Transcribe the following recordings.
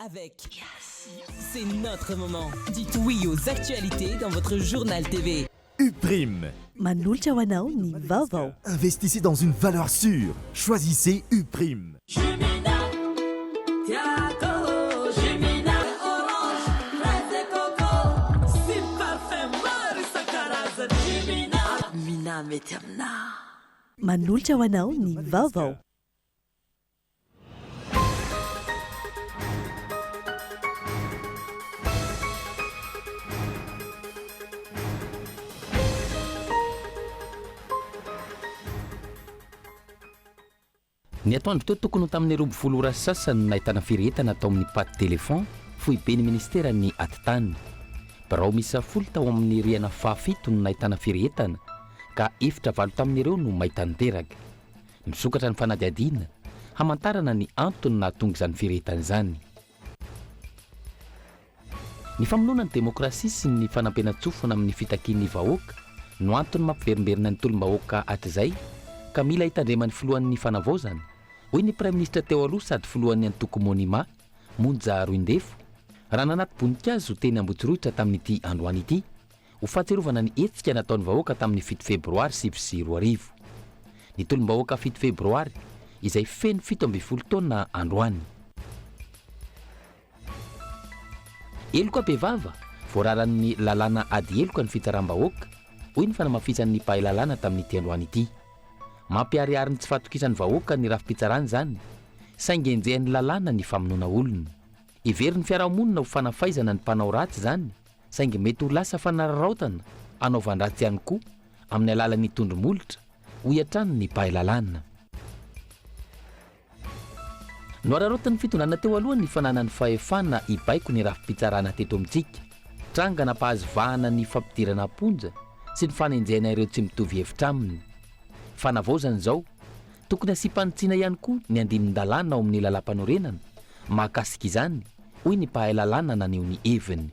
Avec C'est notre moment. Dites oui aux actualités dans votre journal TV. Uprime. Manolotra ho anao ny vaovao. Investissez dans une valeur sûre. Choisissez Uprime. Manolotra ho anao ny vaovao. Ny atoandro teo tokony ho tamin'ny 12 ora sy sasany no nahitana firehetana tao amin'ny Patte d'éléphant, foiben'ny ministeran'ny Atitany. Birao miisa folo tao amin'ny rihana fahafito no nahitana firehetana, ka efitra valo tamin'ireo no may tanteraka. Misokatra ny fanadihadiana hamantarana ny antony nahatonga izany firehetana izany. Ny famonoana ny demokrasia sy ny fanampenan-tsofina amin'ny fitakian'ny vahoaka no antony mampiverimberina ny tolom-bahoaka hatrizay ka mila hitandreman'ny filohan'ny fanavaozana, hoy ny praiminisitra teo aloha sady filohan'ny antoko Monima, Monja Roindefo, raha nanati-boninkazo teny Ambohitsirohitra tamin'ity androany ity. Ho fahatsiarovana ny hetsika nataon'ny vahoaka tamin'ny fito febroary 2009. Ny tolom-bahoaka fito febroary, izay feno 17 taona androany. Heloka bevava, voararan'ny lalàna ady heloka ny fitsaram-bahoaka, hoy ny fanamafisan'ny mpahay lalàna tamin'ity androany ity. Mampiharihary ny tsy fahatokisan'ny vahoaka ny rafi-pitsarana izany, saingy enjehan'ny lalàna ny famonoana olona. Heverin'ny fiarahamonina ho fanafaizana ny mpanao ratsy izany, saingy mety ho lasa fanararaotana hanaovan-dratsy ihany koa amin'ny alalan'ny tondro-molotra, hoy hatrany ny mpahay lalàna. Noararaotin'ny fitondrana teo aloha ny fananany fahefana hibaiko ny rafi-pitsarana teto amintsika. Tranga nampahazo vahana ny fampidirana am-ponja sy ny fanenjehana ireo tsy mitovy hevitra aminy. Fanavaozana izao, tokony hasiam-panitsiana ihany koa ny andinin-dalàna ao amin'ny lalàmpanorenana mahakasika izany, hoy ny mpahay lalàna naneho ny heviny.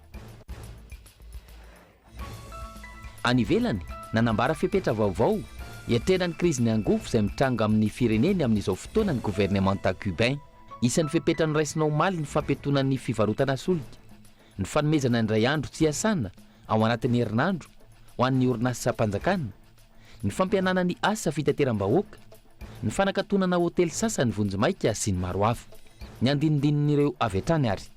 Any ivelany, nanambara fepetra vaovao hiatrehana ny krizin'ny angovo izay mitranga amin'ny fireneny amin'izao fotoana ny governemanta Cubain. Isan'ny fepetra noraisina omaly ny fampiatoana ny fivarotana solika, ny fanomezana indray andro tsy iasana ao anatin'ny herinandro ho an'ny orinasam-panjakana, ny fampihenana ny asa fitateram-bahoaka, ny fanakatonana hotely sasany vonjimaika sy ny maro hafa. Ny andinindinin'ireo avy hatrany ary.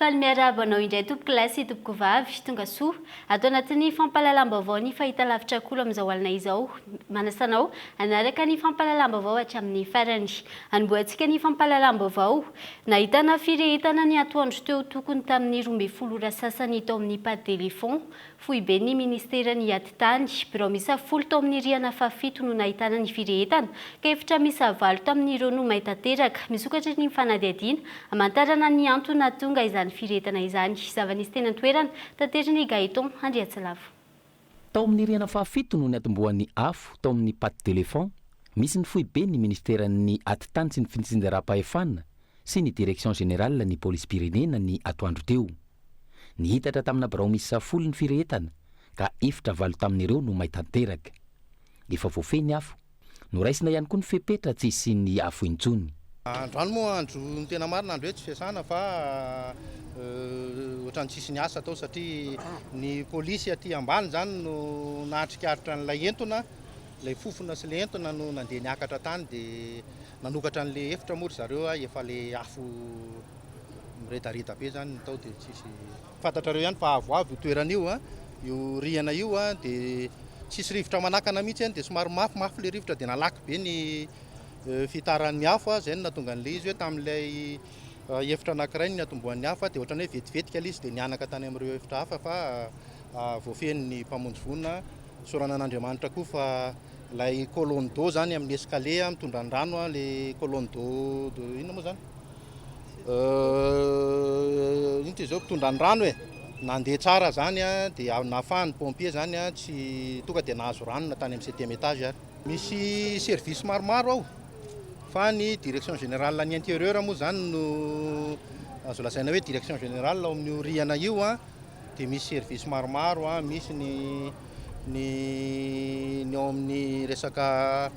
Faly miarahaba anao indray tompoko lahy sy tompoko vavy, tonga soa ato anatin'ny fampahalalam-baovao ny fahitalavitra Kolo amin'izao alina izao. Manasa anao hanaraka ny fampahalalam-baovao hatramin'ny farany. Hanombohantsika ny fampahalalam-baovao. Nahitana firehetana ny atoandro teo tokony tamin'ny 12 ora sasany tao amin'ny Patte d'éléphant, Foiben'ny Ministeran'ny Atitany. Birao miisa folo tao amin'ny rihana fahafito no nahitana ny firehetana, ka efitra miisa valo tamin'ireo no may tanteraka. Misokatra ny fanadihadiana hamantarana ny antony nahatonga izany firehetana izany. Zava-nisy teny an-toerana, taterin'i Gaëtan Andriatsilavo. Tao amin'ny rihana fahafito no niatombohan'ny afo tao amin'ny Patte d'éléphant, misy ny foiben'ny Ministeran'ny Atitany sy ny Fitsinjaram-pahefana sy ny Direction Générale ny Polisim-pirenena ny atoandro teo. Nihitatra tamina birao miisa folo ny firehetana ka efitra valo tamin'ireo no may tanteraka. Efa voafehy ny afo. Noraisina ihany koa ny fepetra tsy hisian'ny afo intsony. Androany moa andro ny tena marina andro hoe tsy fiasana fa ohatran'ny tsisy niasa tao satria ny polisy aty ambany zany no nahatrikaritra an'ilay entona, ilay fofona sy ilay entona no nandeha niakatra tany dia nanokatra an'ilay efitra moa ry zareo efa ilay afo Miredareda be zany ny tao dia tsisy. Fantatrareo ihany fa avoavo io toerana io, io rihana io dia tsisy rivotra manakana mihitsy any dia somary mafimafy ilay rivotra dia nalaky be ny fitaran'ny afo, izay no nahatonga an'ilay izy hoe tamin'ilay efitra anankiray no niatombohan'ny afo dia ohatran'ny hoe vetivetika ilay izy dia nihanaka tany amin'ireo efitra hafa fa voafehin'ny mpamonjy voina. Isaorana an'Andriamanitra koa fa ilay colonne d'eau zany amin'ny escalier mitondra ny rano, ilay colonne d'eau inona moa zany? Ino ty zao mpitondra ny rano e, nandeha tsara zany a, dia nahafahan'ny pompier zany a, tsy tonga dia nahazo rano na tany amin'ny septième étage ary. Misy service maromaro ao fa ny direction générale ny intérieur moa zany no Azo lazaina hoe direction générale ao amin'io rihana io dia misy service maromaro, misy ny ny ny ao amin'ny resaka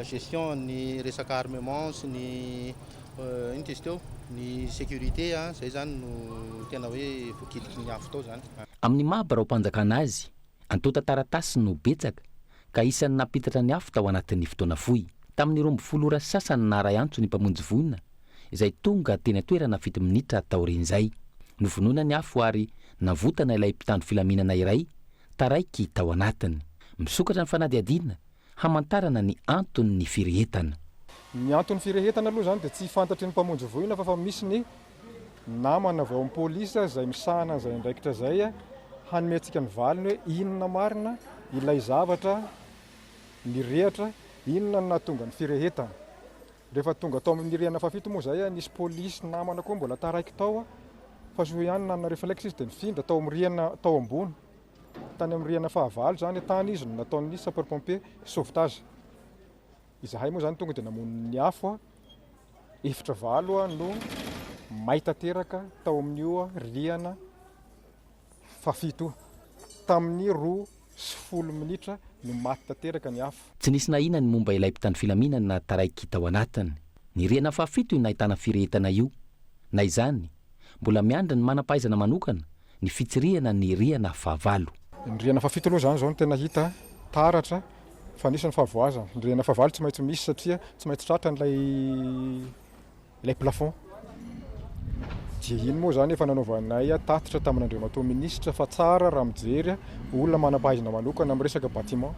gestion ny resaka armement sy ny inona izy teo, ny sécurité, izay izany no tena hoe voakitiky ny afo tao izany. Amin'ny maha biraom-panjakana azy, antontan-taratasy no betsaka ka isan'ny nampitatra ny afo tao anatin'ny fotoana fohy. Tamin'ny 12 ora sy sasany naharay antso ny mpamonjy voina izay tonga teny an-toerana fito minitra taorian'izay. Novonoina ny afo ary navotana ilay mpitandro filaminana iray taraiky tao anatiny. Misokatra ny fanadihadiana hamantarana ny anton'ny firehetana. Ny anton'ny firehetana aloha izany dia tsy fantatry ny mpamonjy voina fa fa misy ny namana avy ao amin'ny polisy izay misahana an'izay andraikitra izay hanome antsika ny valiny hoe inona marina ilay zavatra nirehatra, inona no nahatonga ny firehetana. Rehefa tonga tao amin'ny rihana fahafito moa izay, nisy polisy namana koa mbola taraiky tao fa soa ihany nanana reflexe izy dia nifindra tao amin'ny rihana tao ambony. Tany amin'ny rihana fahavalo izany, tany izy no nataon'ny sapeur pompier sauvetage. Izahay moa izany tonga dia namono ny afo, efitra valo no may tanteraka tao amin'io rihana fahafito io. Tamin'ny 12 minitra no maty tanteraka ny afo. Tsy nisy nahiana ny momba ilay mpitandro filaminana taraiky tao anatiny. Ny rihana fahafito io nahitana firehetana io. Na izany, mbola miandry ny manam-pahaizana manokana ny fitsirihana ny rihana fahavalo. Ny rihana fahafito aloha izany izao no tena hita taratra fa nisy ny fahavoazana. Ny rihana fahavalo tsy maintsy misy satria tsy maintsy tratra an'ilay ilay plafond. Dia iny moa izany efa nanaovanay tatitra tamin'Andriamatoa Minisitra fa tsara raha mijery olona manam-pahaizana manokana amin'ny resaka bâtiment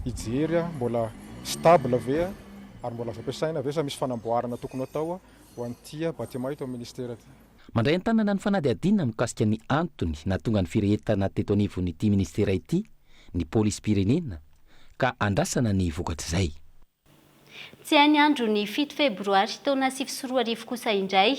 hijery mbola stable ve ary mbola azo ampiasaina ve sa misy fanamboarana tokony hatao ho an'ity bâtiment eto amin'ny Ministera ity. Mandray an-tanana ny fanadihadiana mikasika ny antony nahatonga ny firehetana teto anivon'ity Ministera ity ny Polisim-pirenena ka andrasana ny vokatr'izay. Tsy hay ny andro ny fito febroary taona 2009 kosa indray.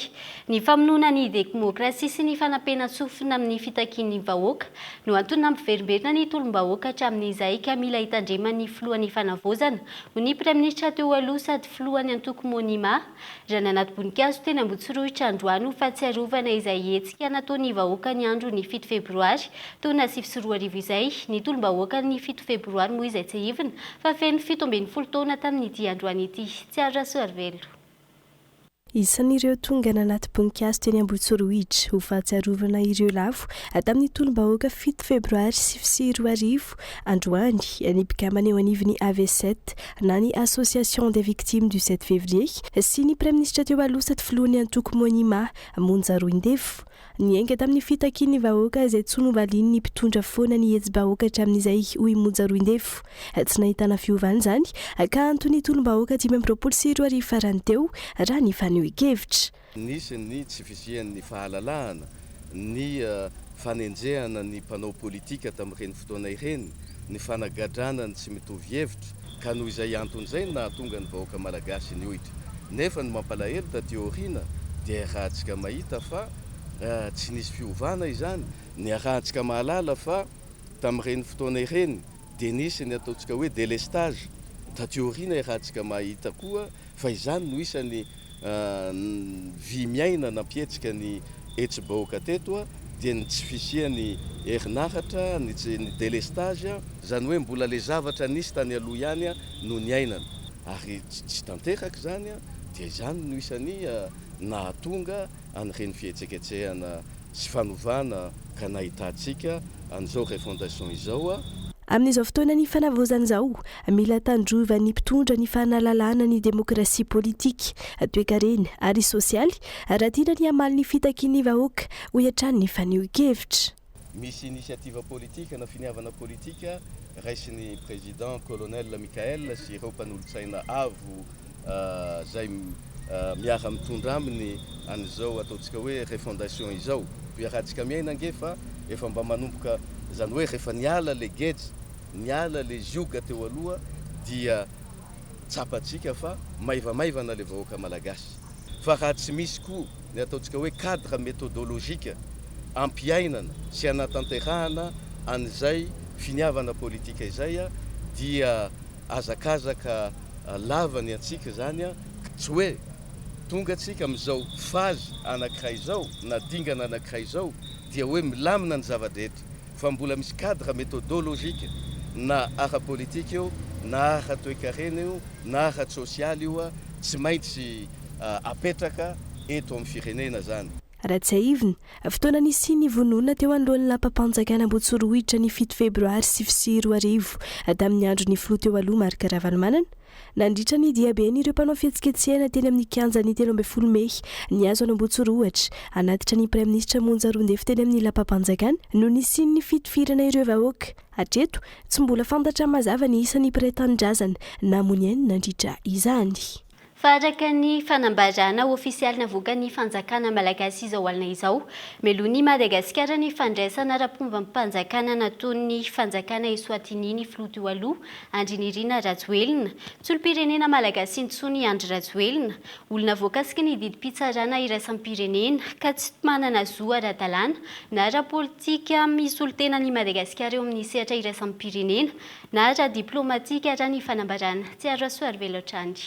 Ny famonoana ny demokrasia sy ny fanampenan-tsofina amin'ny fitakian'ny vahoaka no antony nampiverimberina ny tolom-bahoaka hatramin'izay ka mila hitandreman'ny filohan'ny fanavaozana, hoy ny praiminisitra teo aloha sady filohan'ny antoko Monima, raha nanato-boninkazo teny Ambohitsorohitra androany ho fahatsiarovana izay hetsika nataon'ny vahoaka ny andron'ny fito febroary taona 2009 izay. Ny tolom-bahoaka ny fito febroary moa izay tsiahivina fa feno 17 taona tamin'ity androany ity. Tsiaro Rasoarivelo. Isan'ireo tonga nanato-boninkazo teny Ambohitsorohitra ho fahatsiarovana ireo lavo tamin'ny tolom-bahoaka fito febroary 2009 androany ny mpikambana eo anivon'ny AV7 na ny Association des Victimes du 7 Février sy ny Praiminisitra teo aloha sady filohan'ny antoko Monima, Monja Roindefo. Niainga tamin'ny fitakian'ny vahoaka izay tsy novalian'ny mpitondra foana ny hetsi-bahoaka hatramin'izay, hoy Monja Roindefo. Tsy nahitana fiovana izany ka antony tolom-bahoaka 2025 farany teo, raha ny fanehoan-kevitra. Nisy ny tsy fisian'ny fahalalahana, ny fanenjehana ny mpanao politika tamin'ireny fotoana ireny, ny fanagadrana ny tsy mitovy hevitra, ka noho izay antony izay no nahatonga ny vahoaka malagasy nioitra. Nefa ny mampalahelo taty aoriana dia iarahantsika mahita fa tsy nisy fiovana izany, niarahantsika mahalala fa tamin'ireny fotoana ireny dia nisy ny ataontsika hoe délestage, taty aoriana iarahantsika mahita koa fa izany no isany vy miaina nampihetsika ny hetsi-bahoaka teto dia ny tsy fisian'ny herinaratra, ny tsy ny délestage, izany hoe mbola le zavatra nisy tany aloha ihany no niainana ary tsy tanteraka izany dia izany no isany nahatonga an'ireny fihetseketsehana sy fanovana ka nahitantsika an'izao refondation izao. Amin'izao fotoanan'ny fanavaozana izao, mila tandrovan'ny mpitondra ny fanalalahana ny demokrasia politika, toekarena ary sosialy raha tiana ny hamaly ny fitakian'ny vahoaka, hoy hatrany ny fanehoan-kevitra. Misy initiative politika na finiavana politika raisin'ny Président Colonel Mickaël sy ireo mpanolotsaina avo izay miara-mitondra aminy an'izao ataontsika hoe refondation izao. Iarahantsika miaina ange fa efa mba manomboka, izany hoe rehefa niala le geja, niala le zioga teo aloha dia tsapantsika fa maivamaivana le vahoaka malagasy. Fa raha tsy misy koa ny ataontsika hoe cadre méthodologique ampiainana sy anatanterahana an'izay finiavana politika izay dia hazakazaka lava ny antsika izany, tsy hoe. tonga tsika amin'izao phase anankiray izao na dingana anankiray izao dia hoe milamina ny zava-drehetra fa mbola misy cadre méthodologique na ara-politika io na ara-toekarena io na ara-tsosialy io tsy maintsy apetraka eto amin'ny firenena zany. Raha tsiahivina, fotoana nisian'ny vonoana teo anoloan'ny lapam-panjakana Ambohitsorohitra ny fito febroary 2009 tamin'ny andron'ny filoha teo aloha Marc Ravalomanana, nandritra ny diaben'ireo mpanao fihetsiketsehana teny amin'ny kianjan'ny 13 mey nihazo an'Ambohitsorohitra hanatitra ny praiminisitra Monja Roindefo teny amin'ny lapam-panjakana no nisian'ny fitifirana ireo vahoaka. Hatreto, tsy mbola fantatra mazava ny isan'ny mpiray tanindrazana namoy ainy nandritra izany. Fa araka ny fanambarana ofisialy navoakan'ny fanjakana malagasy izao alina izao, melohin'i Madagasikara ny fandraisana ara-pombam-panjakana nataon'ny fanjakana Eswatini ny filoha teo aloha, Andry Nirina Rajoelina. Tsy olom-pirenena malagasy intsony i Andry Rajoelina. Olona voakasiky ny didim-pitsarana iraisam-pirenena ka tsy manana zo ara-dalàna na ara-politika misolo tena an'i Madagasikara eo amin'ny sehatra iraisam-pirenena Na ara-diplaomatika raha ny fanambarana. Tsiaro Rasoarivelo hatrany.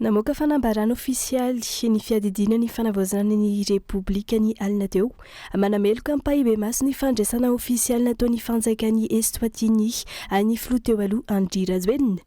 Namoaka fanambarana ofisialy ny fiadidiana ny fanavaozana ny Repoblika ny alina teo. Manameloka ampahibemaso ny fandraisana ofisialy nataon'ny fanjakan'i Eswatini an'ny filoha teo aloha Andry Rajoelina.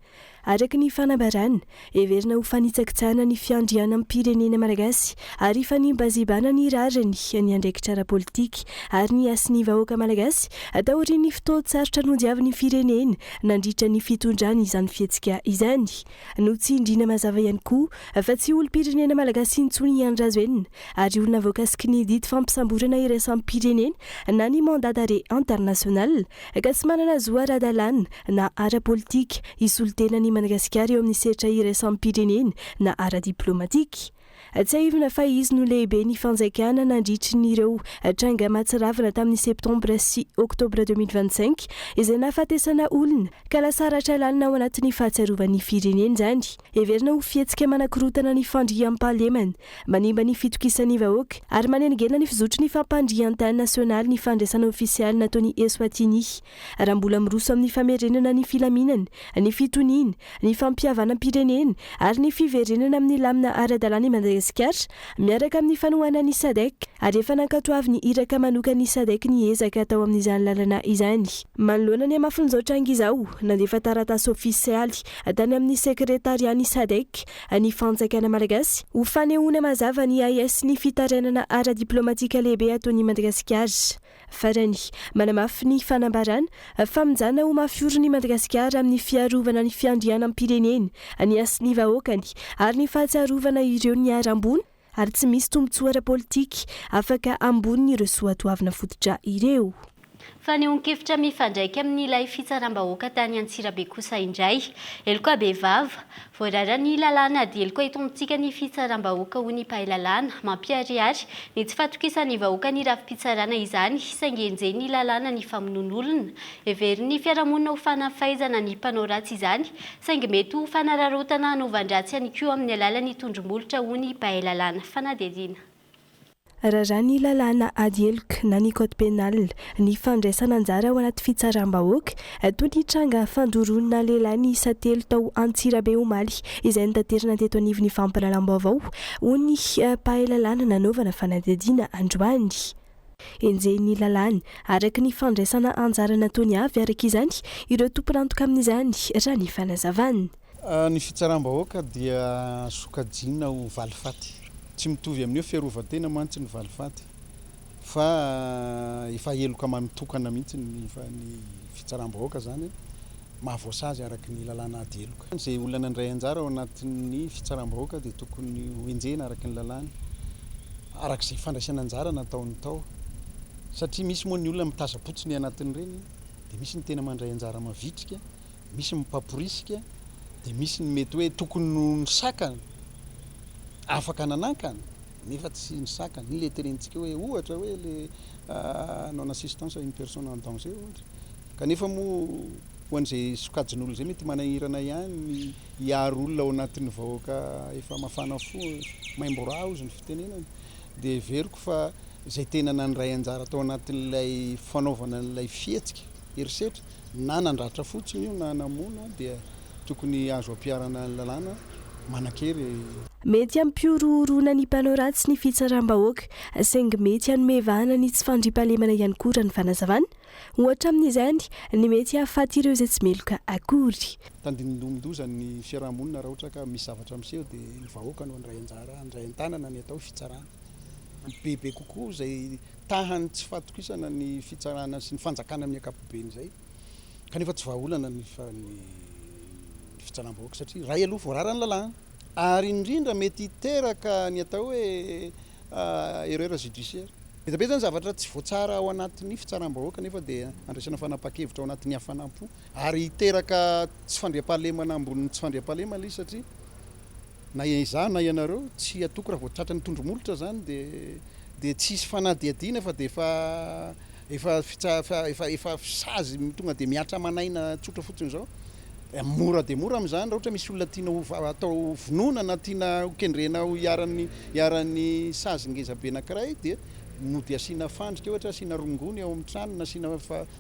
Araka ny fanambarana, heverina ho fanitsakitsahana ny fiandrianam-pirenena malagasy ary fanimbazibana ny rariny, ny andraikitra ara-politika ary ny hasin'ny vahoaka malagasy taorian'ny fotoan-tsarotra nodiavin'ny firenena nandritra ny fitondrany izany fihetsika izany. Notsindriana mazava ihany koa fa tsy olom-pirenena malagasy intsony i Andry Rajoelina ary olona voakasiky ny didy fampisamborana iraisam-pirenena na ny mandat d'arrêt international ka tsy manana zo ara-dalàna na ara-politika hisolo tena an'i Madagasikara eo amin'ny sehatra iraisam-pirenena na ara-diplaomatika. Tsiahivina fa izy no lehiben'ny fanjakana nandritry ny ireo tranga mahatsiravina tamin'ny septambra sy oktobra 2025 izay nahafatesana olona ka lasa ratra lalina ao anatin'ny fahatsiarovan'ny firenena izany. Heverina ho fihetsika manakorontana ny fandriampahalemana, manimba ny fitokisan'ny vahoaka ary manelingelina ny fizotry ny fampandrian-tany nasionaly ny fandraisana ofisialy nataon'i Eswatini. Raha mbola miroso amin'ny famerenana ny filaminana, ny fitoniana, ny fampihavanam-pirenena ary ny fiverenana amin'ny lamina ara-dalàna i Madagasikara, miaraka amin'ny fanohanan'ny Sadc, ary efa nankatoavin'ny iraka manokan'ny Sadc ny ezaka atao amin'izany lalana izany. Manoloana ny hamafin'izao tranga izao, nandefa taratasy ofisialy tany amin'ny sekretarian'ny Sadc ny fanjakana malagasy ho fanehoana mazava ny ahiahy sy ny fitarainana ara-diplaomatika lehibe ataon'i Madagasikara. Farany, manamafy ny fanambarana fa mijanona ho mafy orina i Madagasikara amin'ny fiarovana ny fiandrianam-pireneny, ny hasin'ny vahoakany ary ny fahatsiarovana ireo niharam-boina ary tsy misy tombontsoa ara-politika afaka ambonin'ireo soatoavina fototra ireo. Fanehoan-kevitra mifandraika amin'ilay fitsaram-bahoaka tany Antsirabe kosa indray. Heloka bevava. Voararan'ny lalàna ady heloka eto amintsika ny fitsaram-bahoaka hoy ny mpahay lalàna. Mampiharihary ny tsy fahatokisan'ny vahoaka ny rafi-pitsarana izany, saingy enjehin'ny lalàna ny famonoan'olona. Heverin'ny fiarahamonina ho fanafaizana ny mpanao ratsy izany, saingy mety ho fanararaotana hanaovan-dratsy ihany koa amin'ny alalan'ny tondro-molotra hoy ny mpahay lalàna. Fanadihadiana. Raràn'ny lalàna ady heloka na ny code pénal ny fandraisana anjara ao anaty fitsaram-bahoaka, toy ny tranga fandoroana lehilahy miisa telo tao Antsirabe omaly izay notaterina teto anivon'ny fampahalalam-baovao, hoy ny mpahay lalàna nanaovana fanadihadiana androany. Enjehin'ny lalàna araka ny fandraisana anjara nataony avy araka izany ireo tompon'antoka amin'izany, raha ny fanazavana. Ny fitsaram-bahoaka dia sokajiana ho valifaty. Tsy mitovy amin'ny hoe fiarovan-tena mantsy ny valifaty fa efa heloka mitokana mihitsy ny fitsaram-bahoaka izany, mahavoasazy araka ny lalàna ady heloka. Izay olona nandray anjara ao anatin'ny fitsaram-bahoaka dia tokony ho henjehina araka ny lalàna, araka izay fandraisana anjara nataony tao. Satria misy moa ny olona mitazam-potsiny anatin'ireny, dia misy ny tena mandray anjara mavitrika. misy ny mpamporisika dia misy ny mety hoe tokony ho nisakana, afaka nanankana nefa tsy nisakana, iny le tenenintsika hoe ohatra hoe le non assistance à une personne en danger ohatra, kanefa moa ho an'izay sokajin'olona izay mety manahirana ihany ny hiaro olona ao anatin'ny vahoaka efa mafana fo, maimbo rà hozy ny fitenenana, dia heveriko fa izay tena nandray anjara tao anatin'ilay fanaovana an'ilay fihetsika herisetra Na nandratra fotsiny io na namono dia tokony azo ampiharana ny lalàna manan-kery. Mety hampihorohoroana ny mpanao ratsy ny fitsaram-bahoaka, saingy mety hanome vahana ny tsy fandriampahalemana ihany koa raha ny fanazavana. Ohatra amin'izany, ny mety hahafaty ireo izay tsy meloka akory. Tandindomin-doza ny fiaraha-monina raha ohatra ka misy zavatra miseho dia ny vahoaka no handray anjara, handray an-tanana ny atao hoe fitsarana. Bebe kokoa izay tahan'ny tsy fahatokisana ny fitsarana sy ny fanjakana amin'ny ankapobeny izay. Kanefa tsy vahaolana ny fitsaram-bahoaka satria iray aloha voararan'ny lalàna ary indrindra mety hiteraka ny atao hoe erreur judiciaire. Be dia be izany zavatra tsy voatsara ao anatin'ny fitsaram-bahoaka nefa dia andraisana fanapahan-kevitra ao anatin'ny hafanam-po ary hiteraka tsy fandriampahalemana ambonin'ny tsy fandriampahalemana ilay izy satria Na izaho na ianareo tsy hatoky raha vao tratran'ny tondro-molotra izany dia dia tsy hisy fanadihadiana fa dia efa efa fitsa efa efa sazy tonga dia mihatra aman'aina tsotra fotsiny izao. Mora dia mora amin'izany raha ohatra misy olona tiana ho atao vonoina na tiana ho kendrena ho iharan'ny iharan'ny sazy ngeza be anankiray dia mody asiana fandrika ohatra asiana rongony ao amin'ny trano na asiana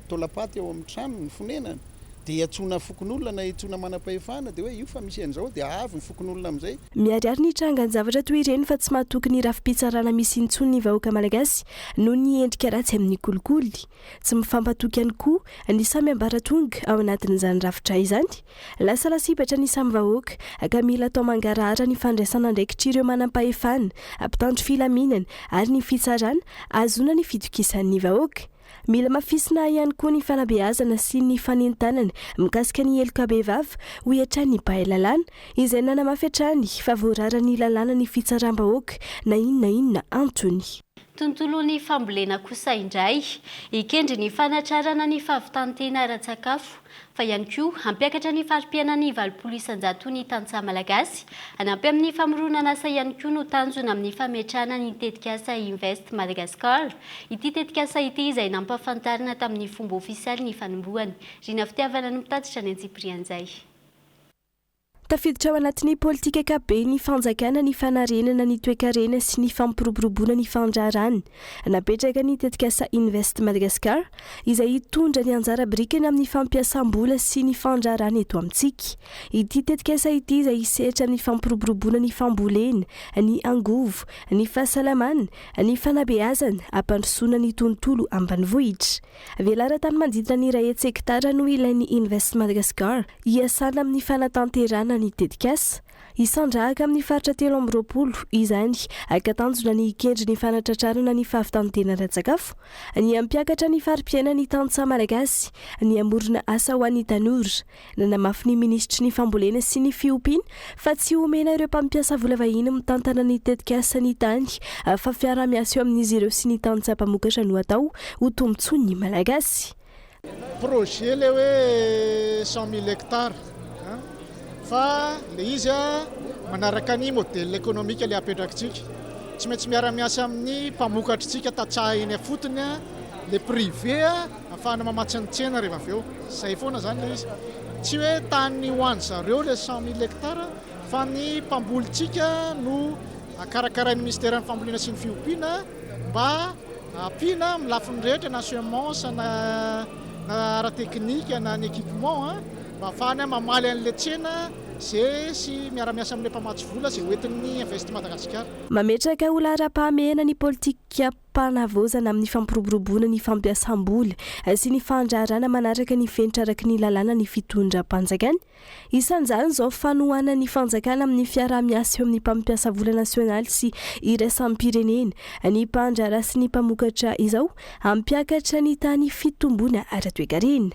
taolam-paty ao amin'ny tranony fonenany. Dia iantsoana fokonolona na iantsoana manam-pahefana dia hoe io fa misy an'izao dia avy ny fokonolona amin'izay. Miharihary ny trangan-javatra toy ireny fa tsy mahatoky ny rafi-pitsarana misy intsony ny vahoaka malagasy noho ny endrika ratsy amin'ny kolikoly. Tsy mifampatoky ihany koa ny samy ambaratonga ao anatin'izany rafitra izany. Lasa lasibatra ny samy vahoaka ka mila atao mangarahara ny fandraisan'andraikitr'ireo manam-pahefana, mpitandro filaminana ary ny fitsarana ahazoana ny fitokisan'ny vahoaka. Mila hamafisina ihany koa ny fanabeazana sy ny fanentanana mikasika ny heloka bevava, hoy hatrany ny mpahay lalàna, izay nanamafy hatrany fa voararan'ny lalàna ny fitsaram-bahoaka na inona na inona antony. Tontolon'ny fambolena kosa indray, hikendry ny fanatrarana ny fahavitan-tena ara-tsakafo, fa ihany koa hampiakatra ny fari-piainan'ny 80 isan-jato ny tantsaha malagasy. Hanampy amin'ny famoronana asa ihany koa no tanjona amin'ny fametrahana ny tetikasa Invest Madagascar. Ity tetikasa ity izay nampahafantarina tamin'ny fomba ofisialy ny fanombohany. Rina Fitiavana no mitatitra ny antsipirian'izay. Tafiditra ao anatin'ny politika ankapoben'ny fanjakana ny fanarenana ny toekarena sy ny fampiroboroboana ny fandraharahana. Napetraka ny tetikasa Invest Madagascar, izay hitondra ny anjara birikiny amin'ny fampiasam-bola sy ny fandraharahana eto amintsika. Ity tetikasa ity izay hisehatra amin'ny fampiroboroboana ny fambolena, ny angovo, ny fahasalamana, ny fanabeazana, hampandrosoana ny tontolo ambanivohitra. Velaran-tany manodidina ny 100 hektara no ilain'ny Invest Madagascar hiasana amin'ny fanatanterahana ny tetikasa. Hisandrahaka amin'ny faritra 23 izany ka tanjona ny hikendry ny fanatratrarana ny fahavitan-tena ara-tsakafo, ny hampiakatra ny fari-piainan'ny tantsaha malagasy, ny hamorona asa ho an'ny tanora. Nanamafy ny minisitry ny Fambolena sy ny Fiompiana fa tsy homena ireo mpampiasa vola vahiny mitantana ny tetikasa ny tany fa fiaraha-miasa eo amin'izy ireo sy ny tantsaha mpamokatra no atao ho tombontsoan'ny Malagasy. Projet le hoe 100 mille hectares fa le izy manaraka ny modèle économique le apetrakitsika. Tsy maintsy miara-miasa amin'ny mpamokatritsika tantsaha eny ifotony le privé ahafahana mamatsy ny tsena rehefa avy eo. Zay foana zany le izy. Tsy hoe tany ho an zareo le 100 mille hectares fa ny mpambolitsika no karakarain'ny ministeran'ny fambolena sy ny fiompiana mba ampiana amin'ny lafiny rehetra, na semence na ara-teknika na ny équipement, mba ahafahany mamaly an'le tsena zay sy miara-miasa amin'le mpamatsy vola zay hoentin'ny Invest Madagascar. Mametraka ho laharam-pahamehana ny politikam-panavaozana amin'ny fampiroboroboana ny fampiasam-bola sy ny fandraharahana manaraka ny fenitra araka ny lalàna ny fitondram-panjakana. Isan'izany izao fanohanan'ny fanjakana amin'ny fiaraha-miasa eo amin'ny mpampiasa vola nasionaly sy iraisam-pirenena, ny mpandraharaha sy ny mpamokatra izao hampiakatra ny tany fitomboana ara-toekarena.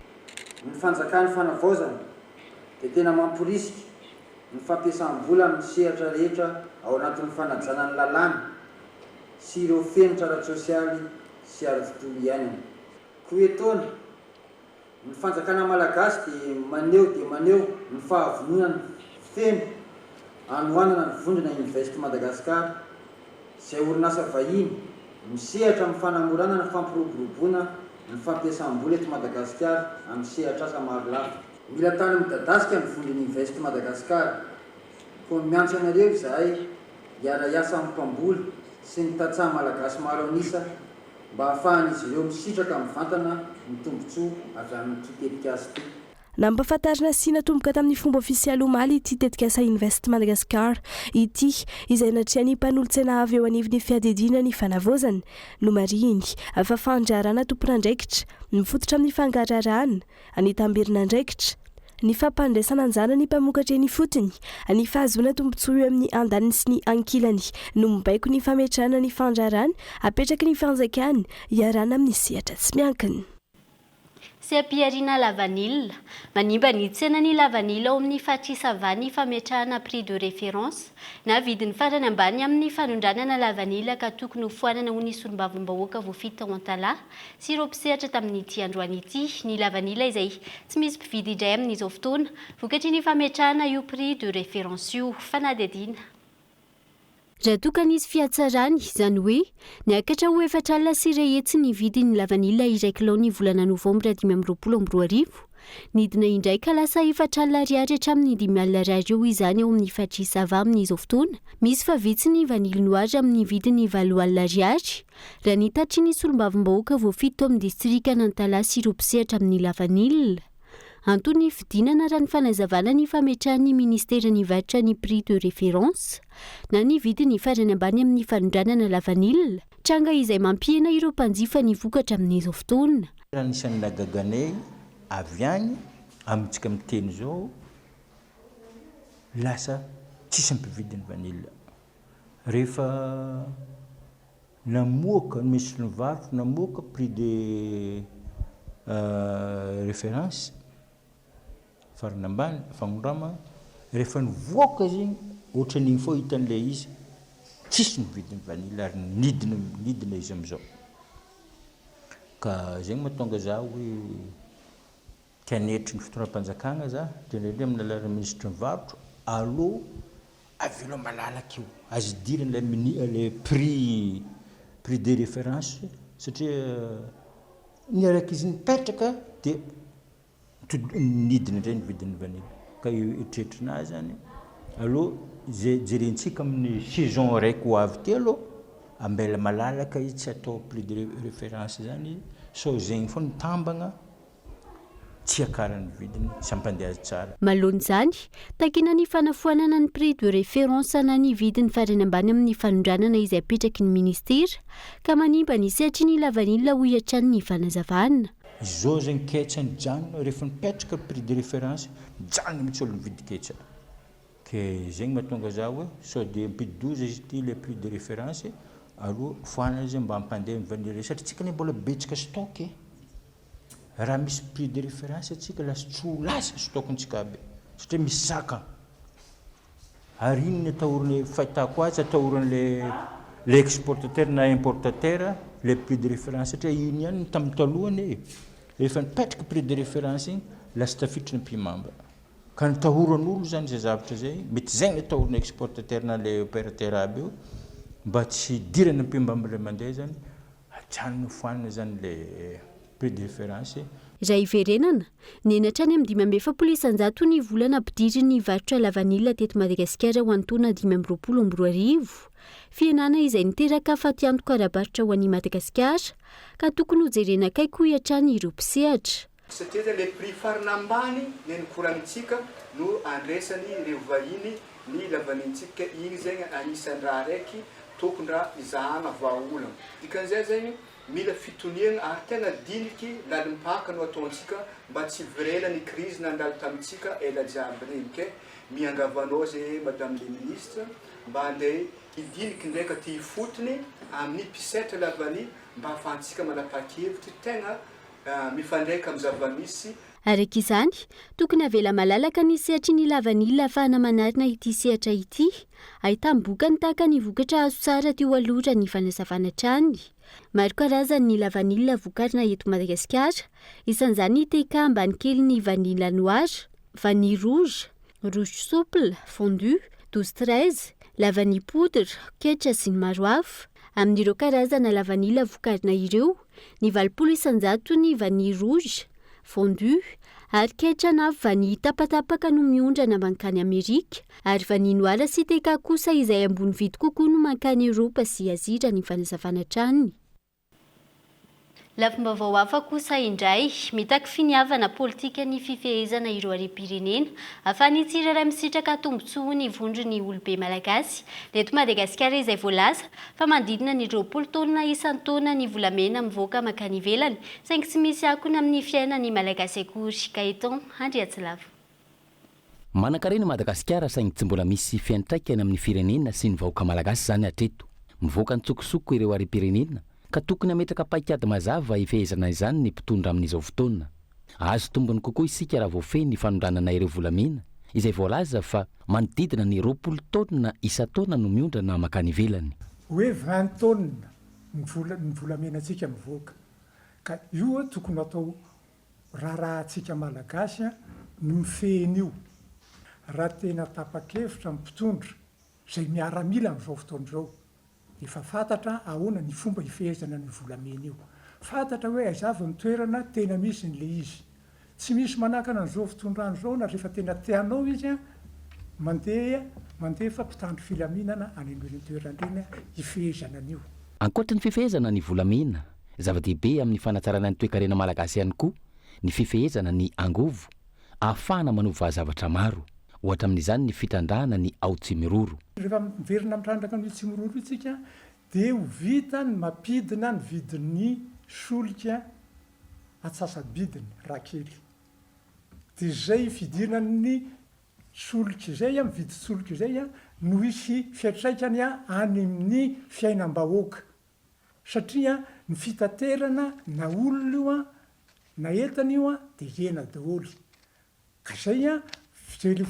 Ny fanjakan'ny fanavaozana dia tena mamporisika ny fampiasam-bola amin'ny sehatra rehetra ao anatin'ny fanajana ny lalàna sy ireo fenitra ara-tsosialy sy ara-tontolo iainana. Koa etoana, ny fanjakana malagasy dia maneho dia maneho ny fahavononany feno hanohanana ny vondrona Invest Madagascar, izay orinasa vahiny misehatra amin'ny fanamorana ny fampiroboroboana ny fampiasam-bola eto Madagasikara amin'ny sehatr'asa marolafy. Mila tany midadasika ny vondrona Invest Madagascar, koa miantso anareo izahay hiara-hiasa amin'ny mpamboly sy ny tantsaha malagasy maro an'isa mba hahafahan'izy ireo misitraka mivantana ny tombontsoa avy amin'ity tetikasa ity. Nampahafantarina sy natomboka tamin'ny fomba ofisialy omaly ity tetikasa Invest Madagascar ity, izay natrehan'ny mpanolotsaina avy eo anivon'ny fiadidiana ny fanavaozana. Nomarihiny fa fandraharahana tompon'andraikitra, mifototra amin'ny fangaraharahana, ny tamberin'andraikitra, ny fampandraisana anjara ny mpamokatra eny ifotony, ny fahazoana tombontsoa eo amin'ny andaniny sy ny ankilany no mibaiko ny fametrahana ny fandraharahana apetraky ny fanjakana iarahana amin'ny sehatra tsy miankina. Seha-pihariana lavanila. Manimba ny tsenan'ny lavanila ao amin'ny faritr'i Sava ny fametrahana prix de référence na vidiny farany ambany amin'ny fanondranana lavanila ka tokony ho foanana hoy ny solombavambahoaka voafidy tao Antalaha sy ireo mpisehatra tamin'ity androany ity ny lavanila izay tsy misy mpividy indray amin'izao fotoana vokatry ny fametrahana io prix de référence io. Fanadihadiana. Raha toa ka nisy fihatsarany, izany hoe, niakatra ho 14 400 ny vidin'ny lavanila iray kilao ny volana novambra 2025, nidina indray ka lasa 40 ariary hatramin'ny 50 ariary eo izany ao amin'ny faritr'i Sava amin'izao fotoana. Misy fa vitsy ny vanille noire amin'ny vidiny 80 ariary, raha ny tatitry ny solombavambahoaka voafidy tao amin'ny distrikan'Antalaha sy ireo mpisehatra amin'ny lavanila. Antony fidinana raha ny fanazavana ny fametrahan'ny ministeran'ny varotra ny prix de référence na ny vidiny farany ambany amin'ny fanondranana lavanila, tranga izay mampihena ireo mpanjifa ny vokatra amin'izao fotoana. Anisan'ny nahagaganay avy any amintsika miteny izao, lasa tsisy mpividy ny vanille. Rehefa namoaka ny minisitry ny varotra namoaka prix de référence farany ambany fagnondramana, rehefa nivoaka izy igny ohatran'igny foa hitan'ilay izy tsisy ny vidin'ny vanille ary nidina nidina izy amizao. Ka zegny mahatonga za hoe te hanetry ny fitondram-panjakana za, indrindra indrindra amin'ny alalan'ny minisitry ny varotra, alou Avelao malalaka io, azo idirana ilay mini ilay prix prix de référence satria ny araka izy nipetraka dia nidina indray ny vidin'ny vanille ka io eritreritrinà zany aleo ze jerentsika amin'ny saison araiky ho avy ty aloha ambela malalaka izy tsy atao prix de référence zany izy sao zegny foana mitambagna tsy hiakaran'ny vidiny sy hampandeha azy tsara. Manoloana izany, takiana ny fanafoanana ny prix de référence na ny vidiny farany ambany amin'ny fanondranana izay apetraky ny minisitera ka manimba ny sehatry ny lavanila hoy hatrany ny fanazavana. Izao zegny ketsa nijanona rehefa nipetraka prix de référence nijanona mihitsy olo nividy ketsa ke zegny mahatonga za hoe sao de mampidi-doza izy ity le prix de référence aloha foanana izy mba hampandeha ny vanille satria tsika anie mbola betsaka stock e. Raha misy prix de référence atsika lasa tsy ho lasa stock-ntsika aby satria misy saka. Ary iny ny atahorany fahitako azy atahoran'le le exportateur na importateur le prix de référence satria iny ihany ny tamin'ny taloha anie e. Rehefa nipetraka prix de référence iny lasa tafiditra ny ampihimamba. Ka ny tahoran'olo zany zay zavatra zay, mety zay ny atahoran'ny exportateur na le opérateur aby io mba tsy hidirany ampihimamba le mandeha zany. Ajanony foanina zany le prix de référence. Raha hiverenana, nihena hatrany amin'ny 45% ny vola nampidirin'ny varotra lavanila teto Madagasikara ho an'ny taona 2025. Fihenana izay niteraka fatiantoka ara-barotra ho an'i Madagasikara, ka tokony hojerena akaiky hoy hatrany ireo mpisehatra. Satria zany le prix farany ambany ny nikoranintsika no andresany ireo vahiny ny lavanintsika igny zegny agnisan'ny raha araiky tokony raha izahagna vahaolagna. Dikan'izay zegny mila fitoniagna ary tegna diniky lalimpaka no ataontsika mba tsy hiverena ny crise nandalo tamintsika ela jiaby regny ke miangavy anao ze madame le ministre mba andeha hidiniky ndraiky aty ifotony amin'ny mpisetra lavany mba ahafahantsika manapakevitry tegna mifandraika amin'ny zava-misy. Araka izany, tokony havela malalaka ny sehatry ny lavanila ahafahana manarina ity sehatra ity, ahitam-bokany tahaka ny vokatra azo tsara teo aloha raha ny fanazavana hatrany. Maro karazany ny lavanila vokarina eto Madagasikara, isan'izany ny TK ambany kelin'ny vanille noire, vanille rouge, rouge souple, fondu, douze treize, lavanille poudre, ketsa sy ny maro hafa. Amin'ireo karazana lavanila vokarina ireo, ny 80 isan-jatony vanille rouge, fondu, ary ketsa na vanille tapatapaka no miondrana mankany Amerika, ary vanille noire sy TK kosa izay ambony vidy kokoa no mankany Eoropa sy Azia raha ny fanazavana hatrany. Lafim-baovao hafa kosa indray, mitaky finiavana politika ny fifehezana ireo harem-pirenena, ahafahan'ny tsirairay misitraka tombontsoa ny vondron'ny olobe malagasy. Ny eto Madagasikara izay voalaza fa manodidina ny 20 taonina isan-taona ny volamena mivoaka mankany ivelany, saingy tsy misy akony amin'ny fiainan'ny Malagasy akory. Gaëtan Andriatsilavo. Manankarena i Madagasikara saingy tsy mbola misy fiantraikany amin'ny firenena sy ny vahoaka malagasy izany hatreto. Mivoaka an-tsokosoko ireo harem-pirenena ka tokony hametraka paikady mazava hifehezana izany ny mpitondra amin'izao fotoana. Hahazo tombony kokoa isika raha voafehy ny fanondranana ireo volamena izay voalaza fa manodidina ny 20 taonina isan-taona no miondrana mankany ivelany. Hoe 20 taonina ny vola ny volamenantsika mivoaka. Ka io tokony atao Raharahantsika Malagasy no mifehy an'io. Raha tena tapa-kevitra ny mpitondra, izay miaramila amin'izao fotoana izao, dia efa fantatra ahoana ny fomba hifehezana an'io volamena io. Fantatra hoe aiza avy ny toerana tena misy an'ilay izy. Tsy misy manakana an'izao fitondrana izao na rehefa tena te hanao izy, mandeha mandefa mpitandro filaminana any amin'ireny toerana ireny hifehezana an'io. Ankoatry ny fifehezana ny volamena, Zava-dehibe amin'ny fanatsarana ny toekarena malagasy ihany koa ny fifehezana ny angovo ahafahana manova zavatra maro. Ohatra amin'izany ny fitrandrahana ny ao Tsimiroro. Rehefa miverina mitrandraka an'io Tsimiroro io tsika dia ho vita ny mampidina ny vidin'ny solika atsasa-bidiny raha kely. Dia izay fidiran'ny solika izay, amin'ny vidin-tsolika izay no hisy fiantraikany any amin'ny fiainam-bahoaka. Satria ny fitaterana na olona io an, na entana io an, dia hena daholo. Ka izay an, izay le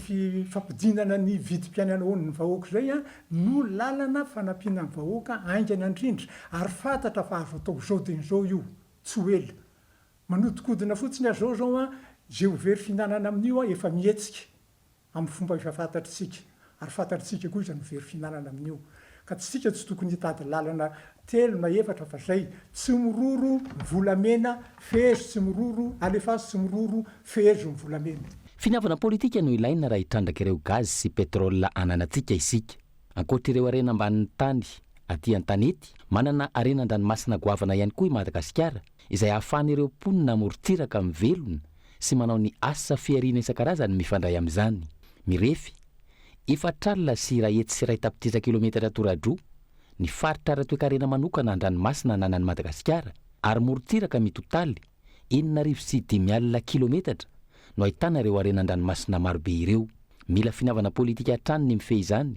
fampidinana ny vidim-piainana ho an'ny vahoaka izay an, no lalana fanampiana ny vahoaka haingana indrindra. Ary fantatra fa azo atao izao dia izao io, tsy ho ela. Manodinkodina fotsiny aho izao izao an, izay ho very fihinanana amin'io an, efa mihetsika. amin'ny fomba efa fantatr'isika, ary fantatr'isika koa iza no very fihinanana amin'io. Ka tsika tsy tokony hitady lalana telo na efatra fa zay, tsy miroro ny volamena, fehezo tsy miroro, alefaso tsy miroro, fehezo ny volamena. Finiavana politika no ilaina raha hitrandraka ireo gaz sy pétrole ananantsika isika. Ankoatra ireo harena ambanin'ny tany aty an-tanety, manana harena an-dranomasina goavana ihany koa i Madagasikara izay ahafahan'ireo mponina amorontsiraka mivelona sy manao ny asa fihariana isan-karazany mifandray amin'izany. Mirefy 140 1 tapitrisa kilometatra toradroa ny faritra ara-toekarena manokana an-dranomasina ananan'i Madagasikara ary morontsiraka mitotaly 5006 kilometatra no ahitana ireo harena an-dranomasina marobe ireo. Mila finiavana politika hatrany ny mifehy izany,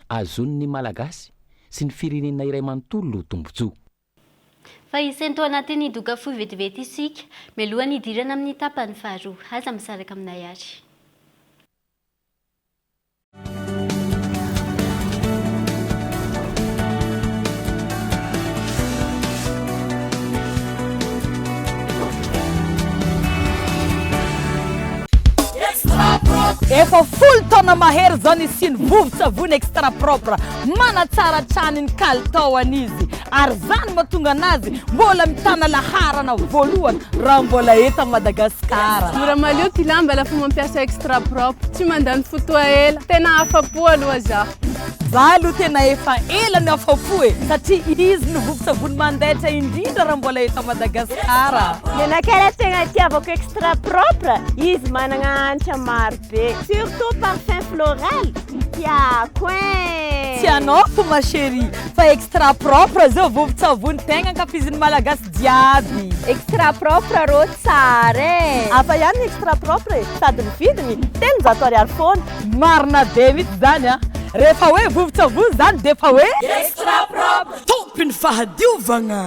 ahazoan'ny Malagasy sy ny firenena iray manontolo tombontsoa. Fa hisento anatin'ny doka fohy vetivety isika, mialohan'ny hidirana amin'ny tapany faharoa. Aza misaraka aminay ary. Efa folo taona mahery izao nisian'ny vovon-tsavony extra propre. Manatsara hatrany ny kalitaony izy ary izany mahatonga anazy mbola mitana laharana voalohany raha mbola eto Madagasikara. Mora malio ty lamba lafa mampiasa extra propre, tsy mandany fotoa ela, tena afa-po aloha zaho. Za aloha tena efa ela no afa-po e, satria izy no vovon-tsavony mandaitra indrindra raha mbola eto Madagasikara. Nenakay raha tegna itiavako extra propre, izy managna hanitra maro be, surtout parfum floral, tiako ein! Tsy anao fo ma chérie fa extra propre zao vovon-tsavony tegna ankafizin'ny Malagasy jiaby. Extra propre rô tsara e! Hafa ihany ny extra propre e, sady ny vidiny 300 ariary foana. Marina be mihitsy zany an! Rehefa hoe vovon-tsavony zany dia efa hoe. Extra propre! Tompon'ny fahadiovagna!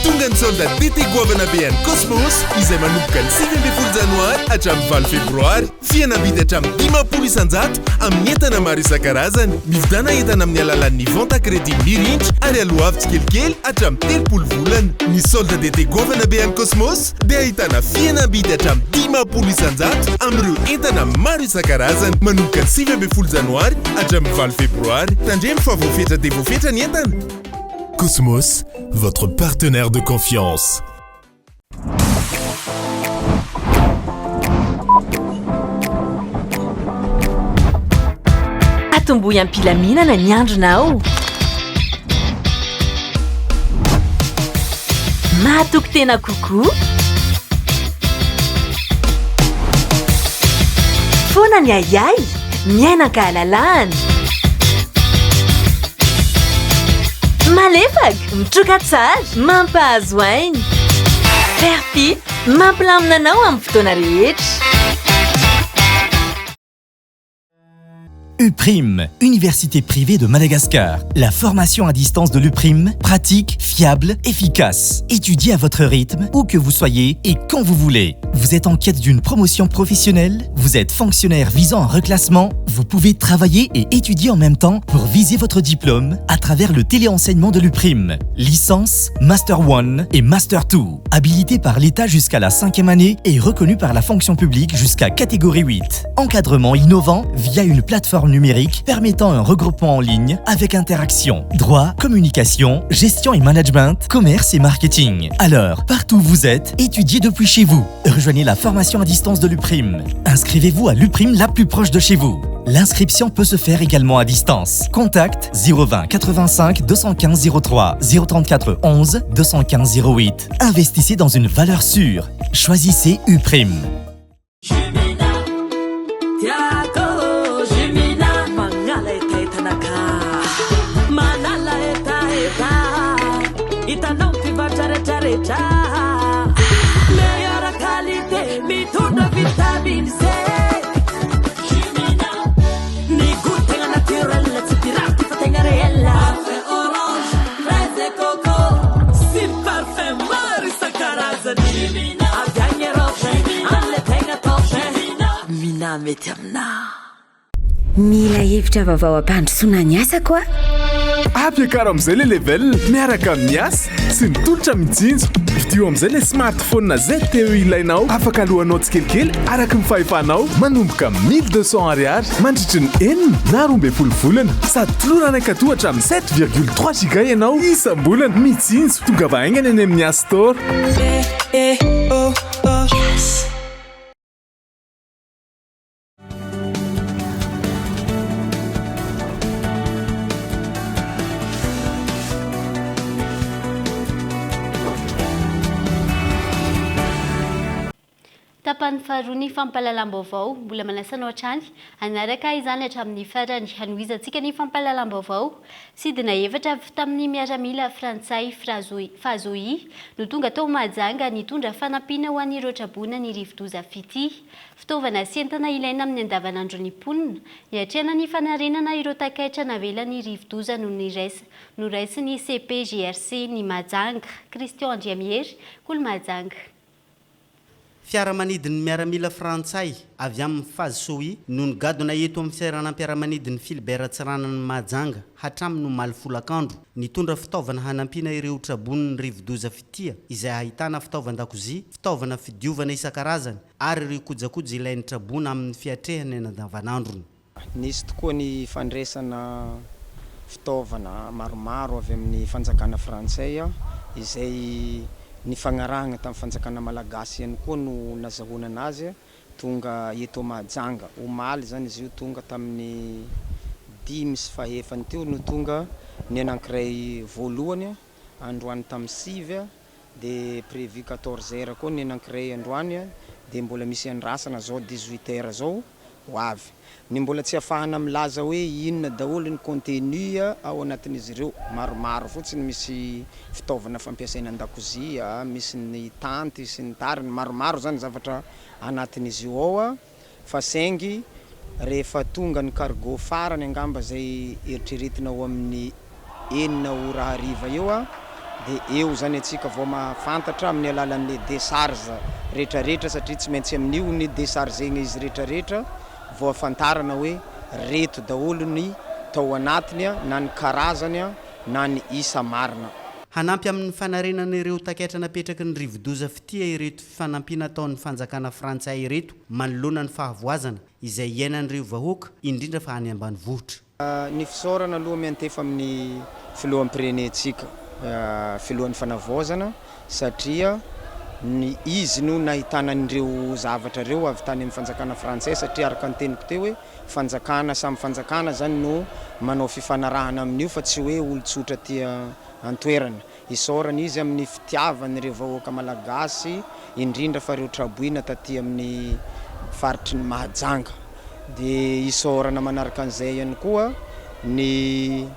Tonga ny solde d'été goavana be an'i Cosmos izay manomboka ny 19 janoary hatramin'ny 8 febroary. Fihenam-bidy hatramin'ny 50% amin'ny entana maro isan-karazany. Mividiana entana amin'ny alalan'ny vente à crédit mirindra ary aloavy tsikelikely hatramin'ny 30 volana. Ny solde d'été goavana be an'i Cosmos dia ahitana fihenam-bidy hatramin'ny 50% amin'ireo entana maro isan-karazany manomboka ny 19 janoary hatramin'ny 8 febroary. Tandremo fa voafetra dia voafetra ny entana. Cosmos, votre partenaire de confiance. Atombohy am-pilaminana ny andronao. Mahatoky tena kokoa. Foana ny ahiahy, miaina an-kahalalahana. Malefaka, mitroka tsara, mampahazo aina. Ferpi, mampilamina anao amin'ny fotoana rehetra. UPRIM, Université privée de Madagascar. La formation à distance de l'UPRIM, pratique, fiable, efficace. Étudiez à votre rythme, où que vous soyez et quand vous voulez. Vous êtes en quête d'une promotion professionnelle Vous êtes fonctionnaire visant un reclassement Vous pouvez travailler et étudier en même temps pour viser votre diplôme à travers le téléenseignement de l'UPRIM. Licence, Master 1 et Master 2. Habilité par l'État jusqu'à la cinquième année et reconnu par la fonction publique jusqu'à catégorie 8. Encadrement innovant via une plateforme numérique permettant un regroupement en ligne avec interaction, droit, communication, gestion et management, commerce et marketing. Alors, partout où vous êtes, étudiez depuis chez vous. Rejoignez la formation à distance de l'UPRIM. Inscrivez-vous à l'UPRIM la plus proche de chez vous. L'inscription peut se faire également à distance. Contact 020 85 215 03 034 11 215 08. Investissez dans une valeur sûre. Choisissez UPRIM. Tiako Jumina magnala hetahetanaka Manala hetaheta Hitanao mpivarotra retraretra Meilleure qualité mitondra vitamine C Jumina Ny goût tegna naturel tsy pirate fa tegna réel Parfum orange, fraise et coco Sy parfum maro isan-karazany Jumina Avy agny Europe amle tegna top Mina mety aminà. Mila hevitra vaovao hampandrosoana ny asako aho. Ampiakaro amin'izay le level miaraka amin'ny asa sy ny tolotra mitsinjo. Vidio amin'izay le smartphone ZTE ilainao afaka aloanao tsikelikely araka ny fahefanao manomboka amin'ny 1200 ariary mandritry ny enina na 12 volana. Sady tolorana ankato hatramin'ny 7,3 giga ianao isam-bolana. Mitsinjo, tongava haingana eny amin'ny Yas Store. Yas. Tapany faharoa ny fampahalalam-baovao. Mbola manasa anao hatrany hanaraka izany hatramin'ny farany. Hanohizantsika ny fampahalalam-baovao. Sidina efatra avy tamin'ny miaramila frantsay Fazoi no tonga tao Mahajanga nitondra fanampiana ho an'ireo traboina ny rivodoza Fytia. Fitaovana sy entana ilaina amin'ny andavanandron'ny mponina, niatrehana ny fanarenana ireo takaitra navelan'ny rivodoza no noraisin'ny CPGRC ny Mahajanga. Christian Andriamihery, Kolo Mahajanga. Fiaramanidin'ny miaramila frantsay avy amin'ny Fazsoi no nigadona eto amin'ny seranam-piaramanidin'i Philbert Tsiranana Mahajanga hatramin'ny omaly folakandro. Nitondra fitaovana hanampiana ireo trabonin'ny rivodoza Fitia izay ahitana fitaovan-dakozia, fitaovana fidiovana isan-karazany ary ireo kojakoja ilain'ny traboina amin'ny fiatrehana ny andavanandrony. Nisy tokoa ny fandraisana fitaovana maromaro avy amin'ny fanjakana frantsay izay nifagnarahagna tamin'ny fanjakana malagasy ihany koa no nazahoana anazy tonga eto Mahajanga. Omaly izany izy io tonga tamin'ny dimy sy fahefany teo no tonga ny anankiray voalohany, androany tamin'ny sivy dia prévu quatorze heures koa ny anankiray androany dia mbola misy andrasana zao dix huit heures zao ho avy. Ny mbola tsy afahana milaza hoe inona daholo ny contenu ao anatin'izy ireo, maromaro fotsiny misy fitaovana fampiasaina an-dakozia, misy ny tanty sy ny tariny, maromaro zany zavatra anatin'izy io ao. Fa saingy rehefa tonga ny cargo farany angamba izay eritreretina ho amin'ny enina ora hariva eo dia eo izany antsika vao mahafantatra amin'ny alalan'ny decharge retraretra satria tsy maintsy amin'io ny dechargena izy retraretra vao afantarana hoe reto daholo ny tao anatiny na ny karazany na ny isa marina. Hanampy amin'ny fanarenana ireo takaitra napetraky ny rivodoza Fitia ireto fanampiana ataon'ny fanjakana frantsay ireto manoloana ny fahavoazana izay iainan'ireo vahoaka, indrindra fa any ambanivohitra. Ny fisaorana aloha miantefa amin'ny filoham-pirenentsika, filohan'ny fanavaozana satria Ny izy no nahitana an'ireo zavatra ireo avy tany amin'ny fanjakana frantsay satria araka ny teniko teo hoe fanjakana samy fanjakana zany no manao fifanarahana amin'io fa tsy hoe olon-tsotra aty an-toerana. Isaorana izy amin'ny fitiavany ireo vahoaka malagasy indrindra fa ireo traboina taty amin'ny faritry ny Mahajanga. Dia isaorana manaraka an'izay ihany koa ny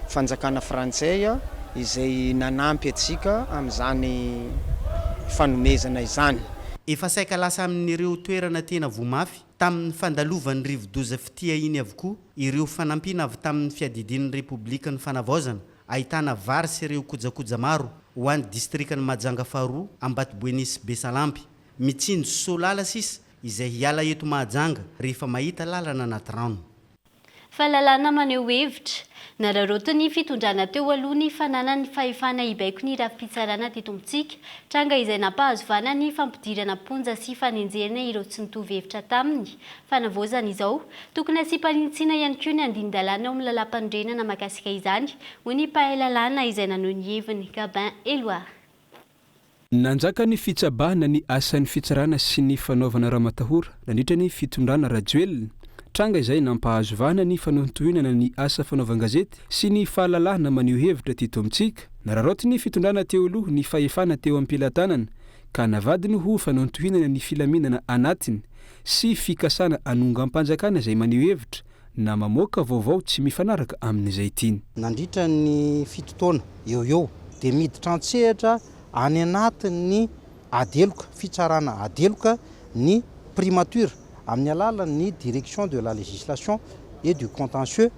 fanjakana frantsay izay nanampy antsika amin'izany fanomezana izany. Efa saika lasa amin'ireo toerana tena voa mafy tamin'ny fandalovan'ny rivodoza Fitia iny avokoa ireo fanampiana avy tamin'ny fiadidian'ny Repoblikan'ny Fanavaozana ahitana vary sy ireo kojakoja maro ho an'ny distrikan'i Mahajanga faharoa, Ambatoboeny sy Besalampy. Mitsinjo Soalala sisa izay hiala eto Mahajanga rehefa mahita lalana anaty rano. Fahalalahana maneho hevitra. Nararaotin'ny fitondrana teo aloha ny fananany fahefana hibaiko ny rafi-pitsarana teto amintsika. Tranga izay nampahazo vahana ny fampidirana am-ponja sy fanenjehana ireo tsy nitovy hevitra taminy. Fanavaozana izao. Tokony hasiam-panintsiana ihany koa ny andinin-dalàna ao amin'ny lalàmpanorenana mahakasika izany, hoy ny mpahay lalàna izay naneho ny heviny, Gabin Eloard. Nanjaka ny fitsabahana ny asan'ny fitsarana sy ny fanaovana ramatahora nandritra ny fitondrana Rajoelina. Tranga izay nampahazo vahana ny fanohintohinana ny asa fanaovan-gazety sy ny fahalalahana maneho hevitra teto amintsika. Nararaotin'ny fitondrana teo aloha ny fahefana teo am-pelatanana ka navadiny ho fanohintohinana ny filaminana anatiny sy fikasana hanongam-panjakana izay maneho hevitra na mamoaka vaovao tsy mifanaraka amin'izay tiany. Nandritra ny fito taona eo ho eo dia miditra an-tsehatra any anatin'ny ady heloka, fitsarana ady heloka ny Primature amin'ny alalan'ny Direction de la législation et du contentieux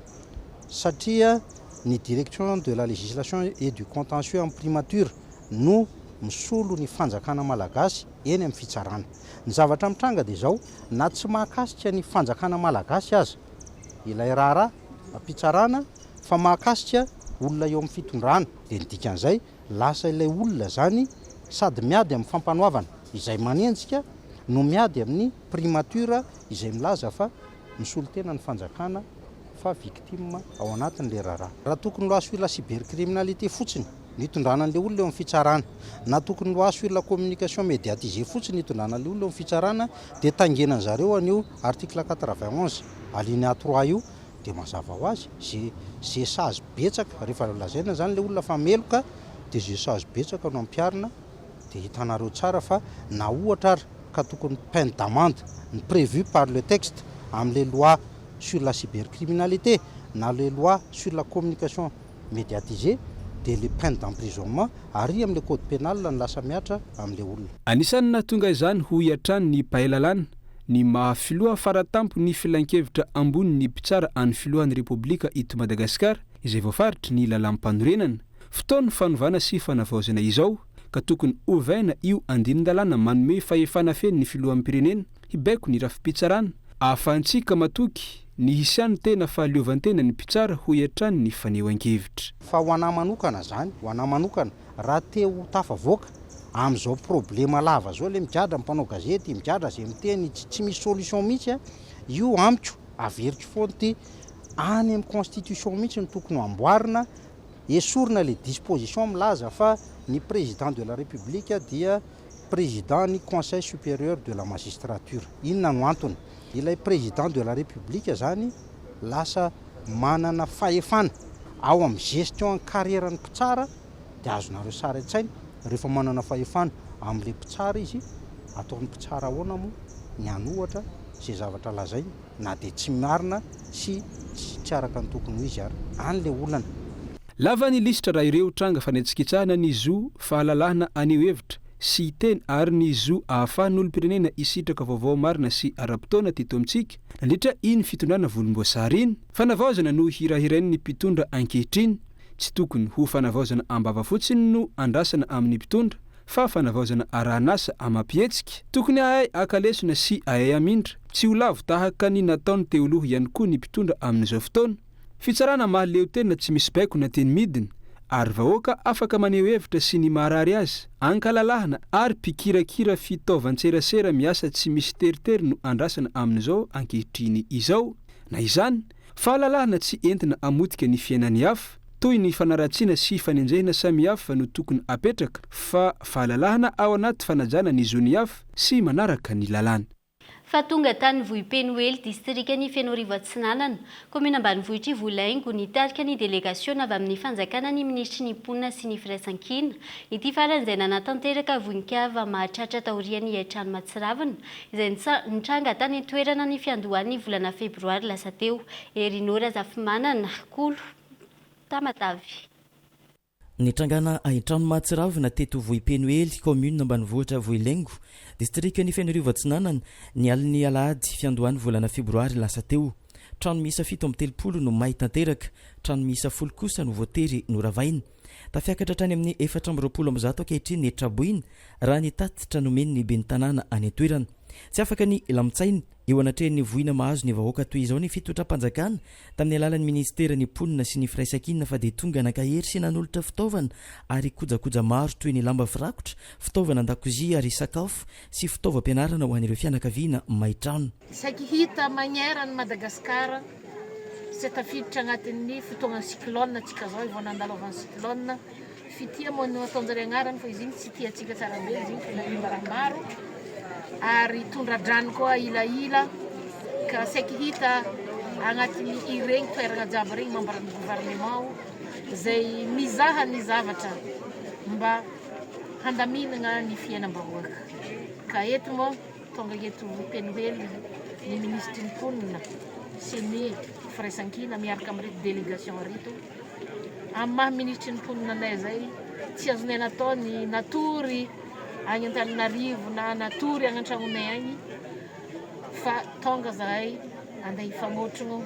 satria ny Direction de la législation et du contentieux amin'ny Primature no misolo ny fanjakana malagasy eny amin'ny fitsarana. Ny zavatra mitranga dia izao, na tsy mahakasika ny fanjakana malagasy aza ilay raharaha am-pitsarana fa mahakasika olona eo amin'ny fitondrana, dia ny dikan'izay lasa ilay olona izany sady miady amin'ny fampanoavana izay manenjika no miady amin'ny primature izay milaza fa misolo tena ny fanjakana fa victime ao anatin'ilay raharaha. Raha tokony loi sur la cybercriminalité fotsiny no hitondrana an'ilay olona eo amin'ny fitsarana, na tokony loi sur la communication médiatisée fotsiny hitondrana an'ilay olona eo amin'ny fitsarana dia tangenan'zareo an'io article 91 alinéa 3 io dia mazava ho azy ze ze sazy betsaka rehefa lazaina zany ilay olona fa meloka dia ze sazy betsaka no ampiharina dia hitanareo tsara fa na ohatra ary ka tokony peine d'amende ny prévu par le texte amin'ilay loi sur la cybercriminalité na le loi sur la communication médiatisée dia le peine d'emprisonnement ary amin'ilay code pénal no lasa mihatra amin'ilay olona. Anisan'ny nahatonga izany hoy hatrany ny mpahay lalàna, ny maha filoha faratampony ny filankevitra ambony ny mpitsara an'ny filohan'ny Repoblika eto Madagasikara izay voafaritry ny lalàmpanorenana. Fotoan'ny fanovana sy fanavaozana izao ka tokony ovaina io andinin-dalàna manome fahefana feno ny filoham-pirenena hibaiko ny rafi-pitsarana ahafahantsika matoky ny hisian'ny tena fahaleovantena ny mpitsara hoy hatrany ny fanehoan-kevitra. Fa ho anah manokana zany, ho anah manokana, raha te ho tafavoaka amin'izao problema lava zao le migadra ny mpanao gazety, migadra ze miteny, tsy tsy misy solution mihitsy a, io amiko averiko foana ity, any amin'ny constitution mihitsy no tokony ho amboarina, esorina le disposition milaza fa ny président de la république dia président ny conseil supérieur de la magistrature. Inona no antony? Ilay président de la république zany lasa manana fahefana ao amin'ny gestion ny carrière ny mpitsara dia azonareo sary an-tsaina rehefa manana fahefana amin'ilay mpitsara izy, ataon'ny mpitsara ahoana moa ny hanohatra izay zavatra lazainy na dia tsy marina sy tsy araka ny tokony ho izy ary. Any ilay olana. Lava ny lisitra raha ireo tranga fanitsikitsahana ny zo fahalalahana haneho hevitra sy hiteny ary ny zo ahafahan'ny olom-pirenena hisitraka vaovao marina sy ara-potoana teto amintsika nandritra iny fitondrana volomboasary iny. Fanavaozana no hirahirain'ny mpitondra ankehitriny. Tsy tokony ho fanavaozana am-bava fotsiny no andrasana amin'ny mpitondra fa fanavaozana arahan'asa amam-pihetsika. Tokony hahay haka lesona sy hahay hamindra, tsy ho lavo tahaka ny nataon'ny teo aloha ihany koa ny mpitondra amin'izao fotoana. Fitsarana mahaleo tena tsy misy baiko na teny midina, ary vahoaka afaka maneho hevitra sy ny maharary azy, ankalalahana ary mpikirakira fitaovan-tserasera miasa tsy misy teritery no andrasana amin'izao ankehitriny izao. Na izany, fahalalahana tsy entina hamotika ny fiainan'ny hafa. toy ny fanaratsiana sy fanenjehina samihafa no tokony apetraka fa fahalalahana ao anaty fanajana ny zon'ny hafa sy manaraka ny lalàna. Fa tonga tany Vohipenoely, distrikan'i Fenoarivo Atsinanana, kaominina ambanivohitr'i Volaingo, nitarika ny delegasiona avy amin'ny fanjakana ny minisitry ny Mponina sy ny Firaisankina. Ity farany izay nanatanteraka voin-kava mahatratra taorian'ny hain-trano mahatsiravina izay nitranga tany an-toerana ny fiandohan'ny volana febroary lasa teo. Herino Razafimanana, Kolo, Tamatave. Nitrangana haintrano mahatsiravina teto Vohipenoely, kaominina ambanivohitra Vohilengo, distrikan'i Fenoarivo Atsinanana, ny alin'ny alahady fiandohan'ny volana febroary lasa teo. Trano miisa 37 no may tanteraka, trano miisa folo kosa no voatery noravaina. Tafiakatra hatrany amin'ny 124 ankehitriny ny traboina, raha ny tatitra nomen'ny ben'ny tanàna any an-toerana. Tsy afaka ny hilamin-tsaina eo anatrehan'ny voina mahazo ny vahoaka toy izao ny fitondram-panjakana tamin'ny alalan'ny minisiteran'ny mponina sy ny firaisankina fa dia tonga nankahery sy nanolotra fitaovana ary kojakoja maro toy ny lamba firakotra, fitaovana an-dakozia ary sakafo sy fitaovam-pianarana ho an'ireo fianakaviana may trano. Saiky hita magneran'i Madagascar sy tafiditra agnatin'ny fotoagnan'ny cyclone tsika zao, vao nandalovan'ny cyclone. Fitia moa no ataonjare agnarany fa izy igny tsy tia antsika tsara be izy igny fa nanimba raha maro ary tondra-drano koa ila ila ka saiky hita agnatin'ny iregny toeragna jiaby regny membre ny gouvernement zay mizaha ny zavatra mba handaminagna ny fiainam-bahoaka ka eto moa tonga eto Penohely ny minisitry ny mponina sy ny firaisankina miaraka amin'ireto délégation ireto. Amin'ny maha minisitry ny mponina anay izay, tsy azonay natao ny natory any Antananarivo na natory any an-tragnonay agny fa tonga zahay andeha hifanotrogno,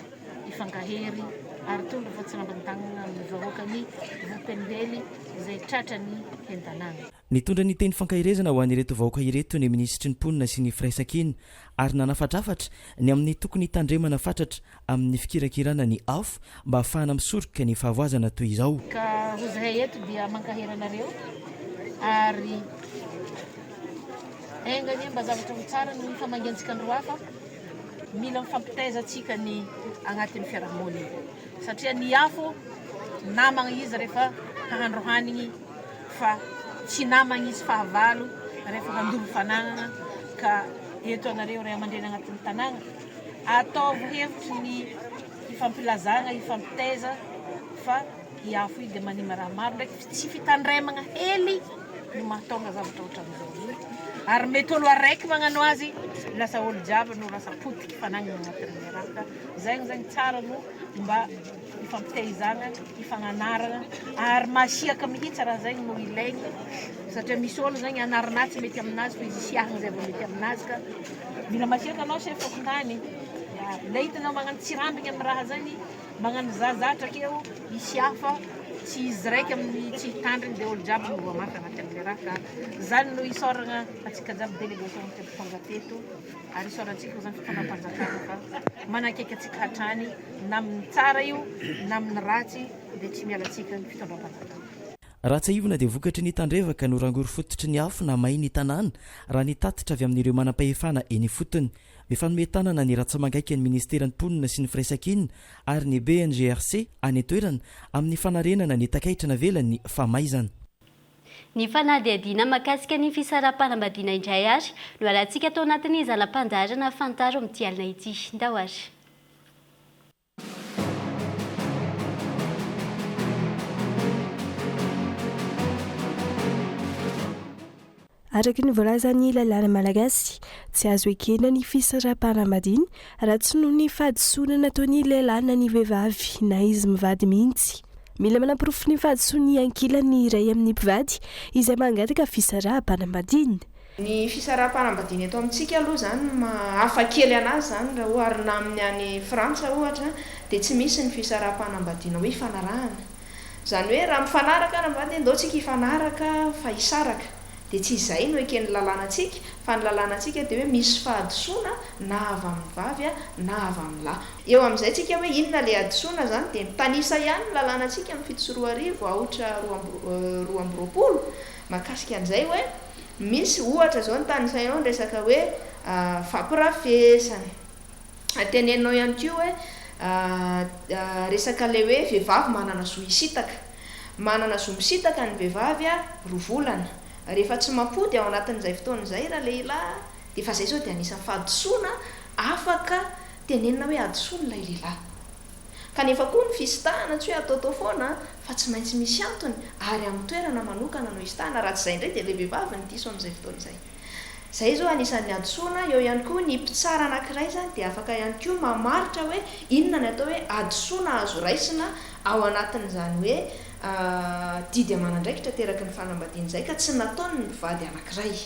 hifankahery ary hitondra fahatsiramban-tagnana amin'ny vahoakan'i Vohipenohely izay tratran'ny hentanàna. Nitondra ny teny fankaherezana ho an'ireto vahoaka ireto ny minisitry ny mponina sy ny firaisankina ary nanafatrafatra ny amin'ny tokony hitandremana fatratra amin'ny fikirakirana ny afo mba hahafahana misoroka ny fahavoazana toy izao. Ka ho zahay eto dia mankahery anareo ary enga anie mba zavatra ho tsara no hifamangiantsika andro hafa, mila mifampitaiza antsika ny agnatin'ny fiarahamonina satria ny afo namagna izy rehefa hahandro hanigny fa tsy namagna izy fahavalo rehefa handoro fanagnana ka eto anareo ray aman-dreny agnatin'ny tanàgna Ataovy hevitry ny hifampilazagna, hifampitaiza fa i afo io dia manimba raha maro ndraiky tsy fitandremagna hely no mahatonga zavatra ohatran'izao io ary mety olo araiky magnano azy lasa olo jiaby no lasa potiky fanagnana agnatin'ny raha ka zegny zegny tsara no mba hifampitaizagna, hifagnanaragna ary masiaka mihitsy raha zegny no ilaigny satria misy olo zegny anarana tsy mety aminazy fa izy isiahagna zay vao mety aminazy ka Mila masiaka anao chef fokontany ya ilay hitanao magnano tsirambigny amin'ny raha zany magnano zazatra akeo misy hafa tsy izy raiky amin'ny tsy hitandriny dia olo jiaby no voamaka agnatin'ilay raha ka zany no isaoragna antsika jiaby délégation teto tonga teto ary isaorantsika koa zany fitondram-panjakana fa manakaiky antsika hatrany na amin'ny tsara io na amin'ny ratsy dia tsy miala antsika ny fitondram-panjakana. Raha tsiahivina dia vokatry ny tandrevaka no rangory fototry ny afo namay ny tanàna, raha ny tatitra avy amin'ireo manam-pahefana eny ifotony. Mifanome tanana ny ratsa-mangaikan'ny ministeran'ny mponina sy ny firaisankina ary ny BNGRC any an-toerana amin'ny fanarenana ny takaitra navelan'ny famaizana. Ny fanadihadiana mahakasika ny fisaraham-panambadiana indray ary no arahantsika ato anatin'ny zana-pandaharana Fantaro amin'ity alina ity. Ndao ary. Araka ny voalazan'ny lalàna malagasy, tsy azo ekena ny fisaraham-panambadiana raha tsy noho ny fahadisoana nataon'ny lehilahy na ny vehivavy na izy mivady mihitsy. Mila manaporofo ny fahadisoan'ny ankilany ny iray amin'ny mpivady izay mangataka fisaraham-panambadiana. Ny fisaraham-panambadiana eto amintsika aloha izany ny maha hafa kely an'azy izany raha oharina amin'ny any Frantsa ohatra dia tsy misy ny fisaraham-panambadiana hoe ifanarahana. Izany hoe raha mifanaraka ary mivady hoe ndao tsika hifanaraka fa hisaraka dia tsy izay no eken'ny lalànantsika fa ny lalànantsika dia hoe misy fahadisoana na avy amin'ny vavy na avy amin'ny lahy. Eo amin'izay tsika hoe inona ilay hadisoana izany dia mitanisa ihany ny lalànantsika amin'ny 2007 aotra 22 mahakasika an'izay hoe Misy ohatra izao ny tanisainao ny resaka hoe fampirafesana. Teneninao ihany koa hoe Resaka ilay hoe vehivavy manana zo hisintaka. Manana zo misintaka ny vehivavy roa volana. Rehefa tsy mampody ao anatin'izay fotoana izay ralehilahy dia efa izay izao dia anisan'ny fahadisoana afaka tenenina hoe hadisoan'ilay lehilahy. Kanefa koa ny fisintahana tsy hoe ataotao foana fa tsy maintsy misy antony ary amin'ny toerana manokana no hisintahana, raha tsy izay indray dia ilay vehivavy no diso amin'izay fotoana izay. Izay izao anisan'ny hadisoana, eo ihany koa ny mpitsara anankiray izany dia afaka ihany koa mamaritra hoe inona ny atao hoe hadisoana azo raisina ao anatin'izany hoe didy aman'andraikitra ateraky ny fanambadiana izay ka tsy nataon'ny mpivady anankiray.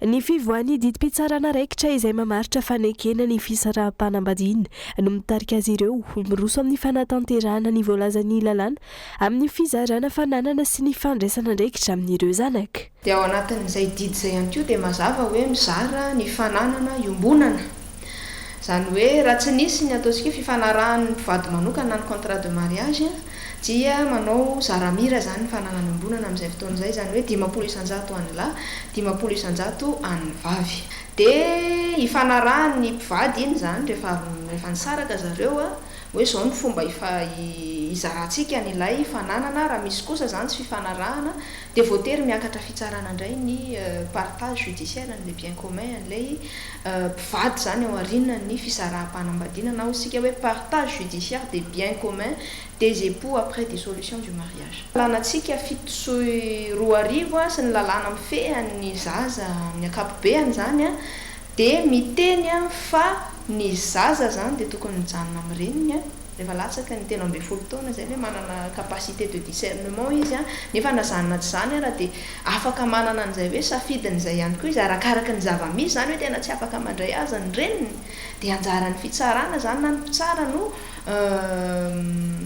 Ny fivoahan'ny didim-pitsarana raikitra izay mamaritra fanekena ny fisaraham-panambadiana no mitarika azy ireo miroso amin'ny fanatanterahana ny voalazan'ny lalàna amin'ny fizarana fananana sy ny fandraisana andraikitra amin'ireo zanaka. Dia ao anatin'izay didy izay ihany koa dia mazava hoe mizara ny fananana iombonana. Izany hoe raha tsy nisy ny ataontsika hoe fifanarahan'ny mpivady manokana na ny contrat de mariage dia manao zara-mira izany ny fananana iombonana amin'izay fotoana izay, izany hoe 50% ho an'ny lahy, 50% an'ny vavy. Dia ifanarahan'ny mpivady iny izany rehefa avy rehefa nisaraka zareo hoe izao no fomba hizarantsika an'ilay fananana, raha misy kosa izany tsy fifanarahana dia voatery miakatra fitsarana indray ny partage judiciaire an'ilay bien commun an'ilay mpivady izany ao aorianan'ny fisaraham-panambadiana na hoy isika hoe partage judiciaire des biens communs des époux après dissolution du mariage. Lalànantsika 2007 sy ny lalàna mifehy ny zaza amin'ny ankapobeany izany dia miteny fa ny zaza izany dia tokony mijanona amin'ny reniny rehefa latsaky ny 13 taona, izay hoe manana capacité de discernement izy nefa na izany na tsy izany ara dia afaka manana an'izay hoe safidiny izay ihany koa izy arakaraky ny zava-misy, izany hoe tena tsy afaka mandray azy ny reniny dia anjaran'ny fitsarana izany na ny mpitsara no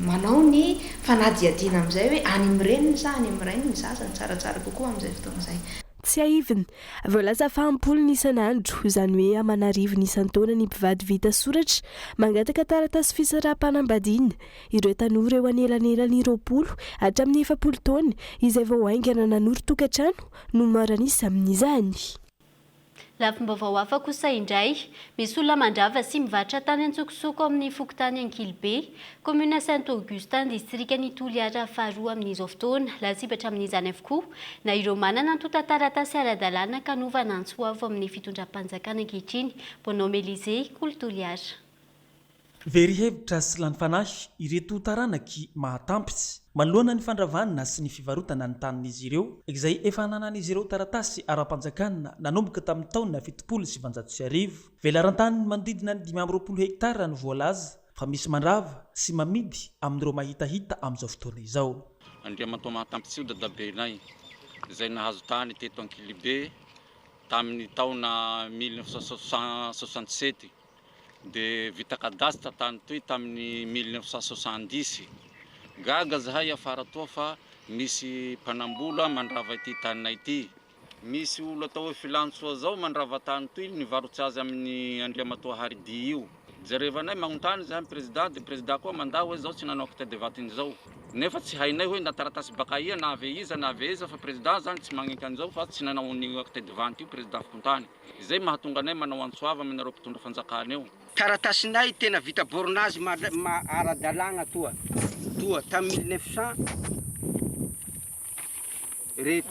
manao ny fanadihadiana amin'izay hoe any amin'ny reniny sa any amin'ny rainy ny zaza no tsaratsara kokoa amin'izay fotoana izay. Tsiahivina, voalaza fa am-polony isan'andro, izany hoe aman'arivony isan-taona ny mpivady vita soratra mangataka taratasy fisaraham-panambadiana. Ireo tanora eo anelanelan'ny 20 hatramin'ny 40 taona izay vao haingana nanorin-tokantrano no maro an'isa amin'izany. Lafim-baovao hafa kosa indray, misy olona mandrava sy mivarotra tany an-tsokosoko ao amin'ny fokontany Ankilibe, kaominina Saint Augustin, distrikan'i Toliara faharoa amin'izao fotoana. Lasibatra amin'izany avokoa na ireo manana antontan-taratasy ara-dalàna ka novana antso avo amin'ny fitondram-panjakana ankehitriny. Bonhomme Elysée, Kolo Toliara. Very hevitra sy lany fanahy ireto taranak'i Mahatampitsy manoloana ny fandravana sy ny fivarotana ny tanin'izy ireo izay efa ananan'izy ireo taratasy ara-panjakana nanomboka tamin'ny taona 1970. Velaran-tany manodidina ny 25 hektara no voalaza fa misy mandrava sy mamidy amin'ireo mahitahita amin'izao fotoana izao. Andriamatoa Mahatampitsy io dadabenay izay nahazo tany teto Ankilibe tamin'ny taona 1967. dia vita cadastre tany toy tamin'ny 1970. Gaga zahay afara toa fa misy mpanambola mandrava ity taninay ity. Misy olo atao hoe Filantsoa zao mandrava tany toy nivarotsy azy amin'ny Andriamatoa Haridi io. Jerevanay magnontany zahay am président dia président koa mandà hoe zaho tsy nanao acte de vente an'izao. Nefa tsy hainay hoe na taratasy baka aia na avy aiza na avy aiza fa président zany tsy magneky an'izao fa tsy nanao an'io acte de vente io président fokontany. Izay mahatonga anay manao antso avo aminareo mpitondra fanjakana eo. Taratasinay tena vita bornage ma ara-dalàgna toa toa tam 1900 reto.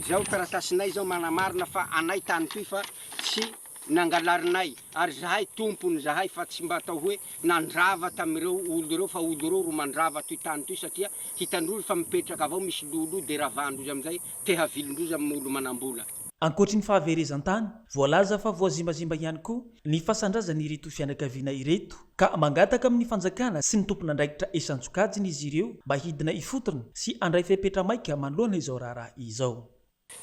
Zao taratasinay zao manamarina fa anay tany toy fa tsy nangalarinay ary zahay tompony zahay fa tsy mba atao hoe nandrava tamin'ireo olo ireo fa olo ireo ro mandrava toy tany toy satria hitandrozy fa mipetraka avao misy lolo de ravandrozy amizay te havilindrozy am olo manambola. Ankoatry ny fahaverezan-tany, voalaza fa voazimbazimba ihany koa ny fasan-drazan'ireto fianakaviana ireto ka mangataka amin'ny fanjakana sy ny tompon'andraikitra isan-tsokajiny izy ireo mba hidina ifotony sy handray fepetra maika manoloana izao raharaha izao.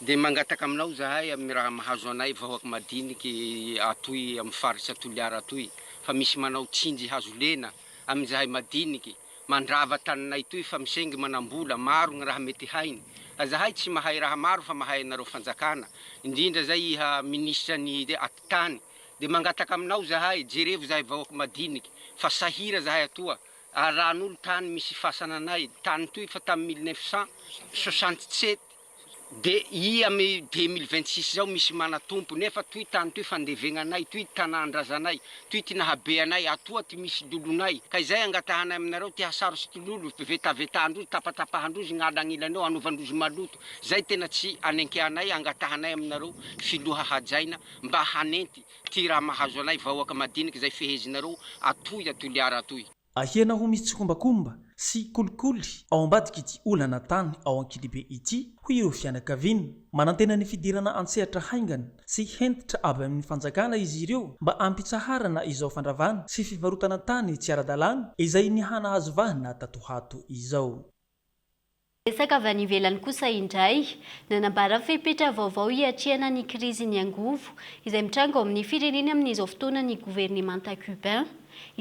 Dia mangataka aminao izahay amin'ny raha mahazo anay vahoaka madiniky atoy amin'ny faritra Toliara atoy fa misy manao tsinjy hazo lena amin'izahay madiniky mandrava taninay toy fa misengy manambola maro ny raha mety hainy fa zahay tsy mahay raha maro fa mahay anareo fanjakana indrindra zay iha minisitra ny atitany dia mangataka aminao izahay jerevo zahay vahoaka madiniky fa sahira zahay atoa aran'olo tany misy fasana anay tany toy fa tamin'ny 1967. De i amy 2026 zao misy manatompo nefa toy tany toy fandevegnanay, toy tanàn-drazanay, toy ty nahabe anay, atoa ty misy lolonay. Ka izay angatahanay aminareo ty hasarotsy ty lolo, vetavetahan-drozy, tapatapahan-drozy gn'ala agnilany eo, anovan-drozy maloto. Zay tena tsy anenkeanay, angatahanay aminareo filoha hajaina mba hanenty ty raha mahazo anay vahoaka madiniky zay fehezinareo atoy a Toliara atoy. Ahiana ho misy tsikombakomba sy kolikoly ao ambadik'ity olana tany ao Ankilibe ity, hoy ireo fianakaviana. Manantena ny fidirana an-tsehatra haingana sy hentitra avy amin'ny fanjakana izy ireo mba hampitsaharana izao fandravana sy fivarotana tany tsy ara-dalàna izay nihanahazo vahana tato ho ato izao. Resaka avy any ivelany kosa indray, nanambara fepetra vaovao hiatrehana ny krizin'ny angovo izay mitranga ao amin'ny firenena amin'izao fotoana ny governemanta Cubain.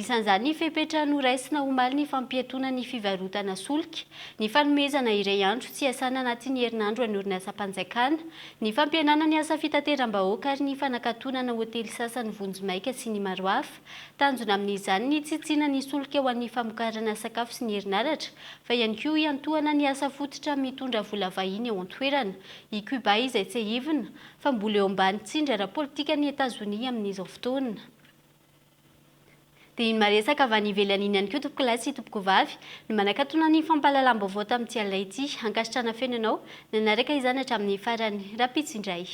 Isan'izany ny fepetra noraisina omaly ny fampiatoana ny fivarotana solika, ny fanomezana iray andro tsy hiasana anatin'ny herinandro an'ny orinasam-panjakana, ny fampihenana ny asa fitateram-bahoaka ary ny fanakatonana hotely sasany vonjimaika sy ny maro hafa. Tanjona amin'izany ny hitsitsiana ny solika ho an'ny famokarana sakafo sy ny herinaratra, fa ihany koa hiantohana ny asa fototra mitondra vola vahiny ao an-toerana. I Cuba izay tsiahivina fa mbola eo ambany tsindry ara-politikan'i Etazonia amin'izao fotoana. Dia iny maresaka avy any ivelany iny ihany koa tompokolahy sy tompokovavy no manakatona ny fampahalalam-baovao tamin'ity alina ity. Ankasitrahana feno ianao nanaraka izany hatramin'ny farany. Rahampitso indray.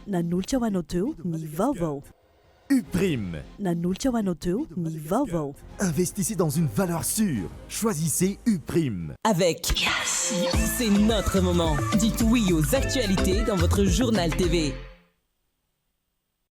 Nanolotra ho anao teo ny vaovao. Uprime. Nanolotra ho anao teo ny vaovao. Investissez dans une valeur sûre. Choisissez Uprime. Avec C'est notre moment. Dites oui aux actualités dans votre journal TV.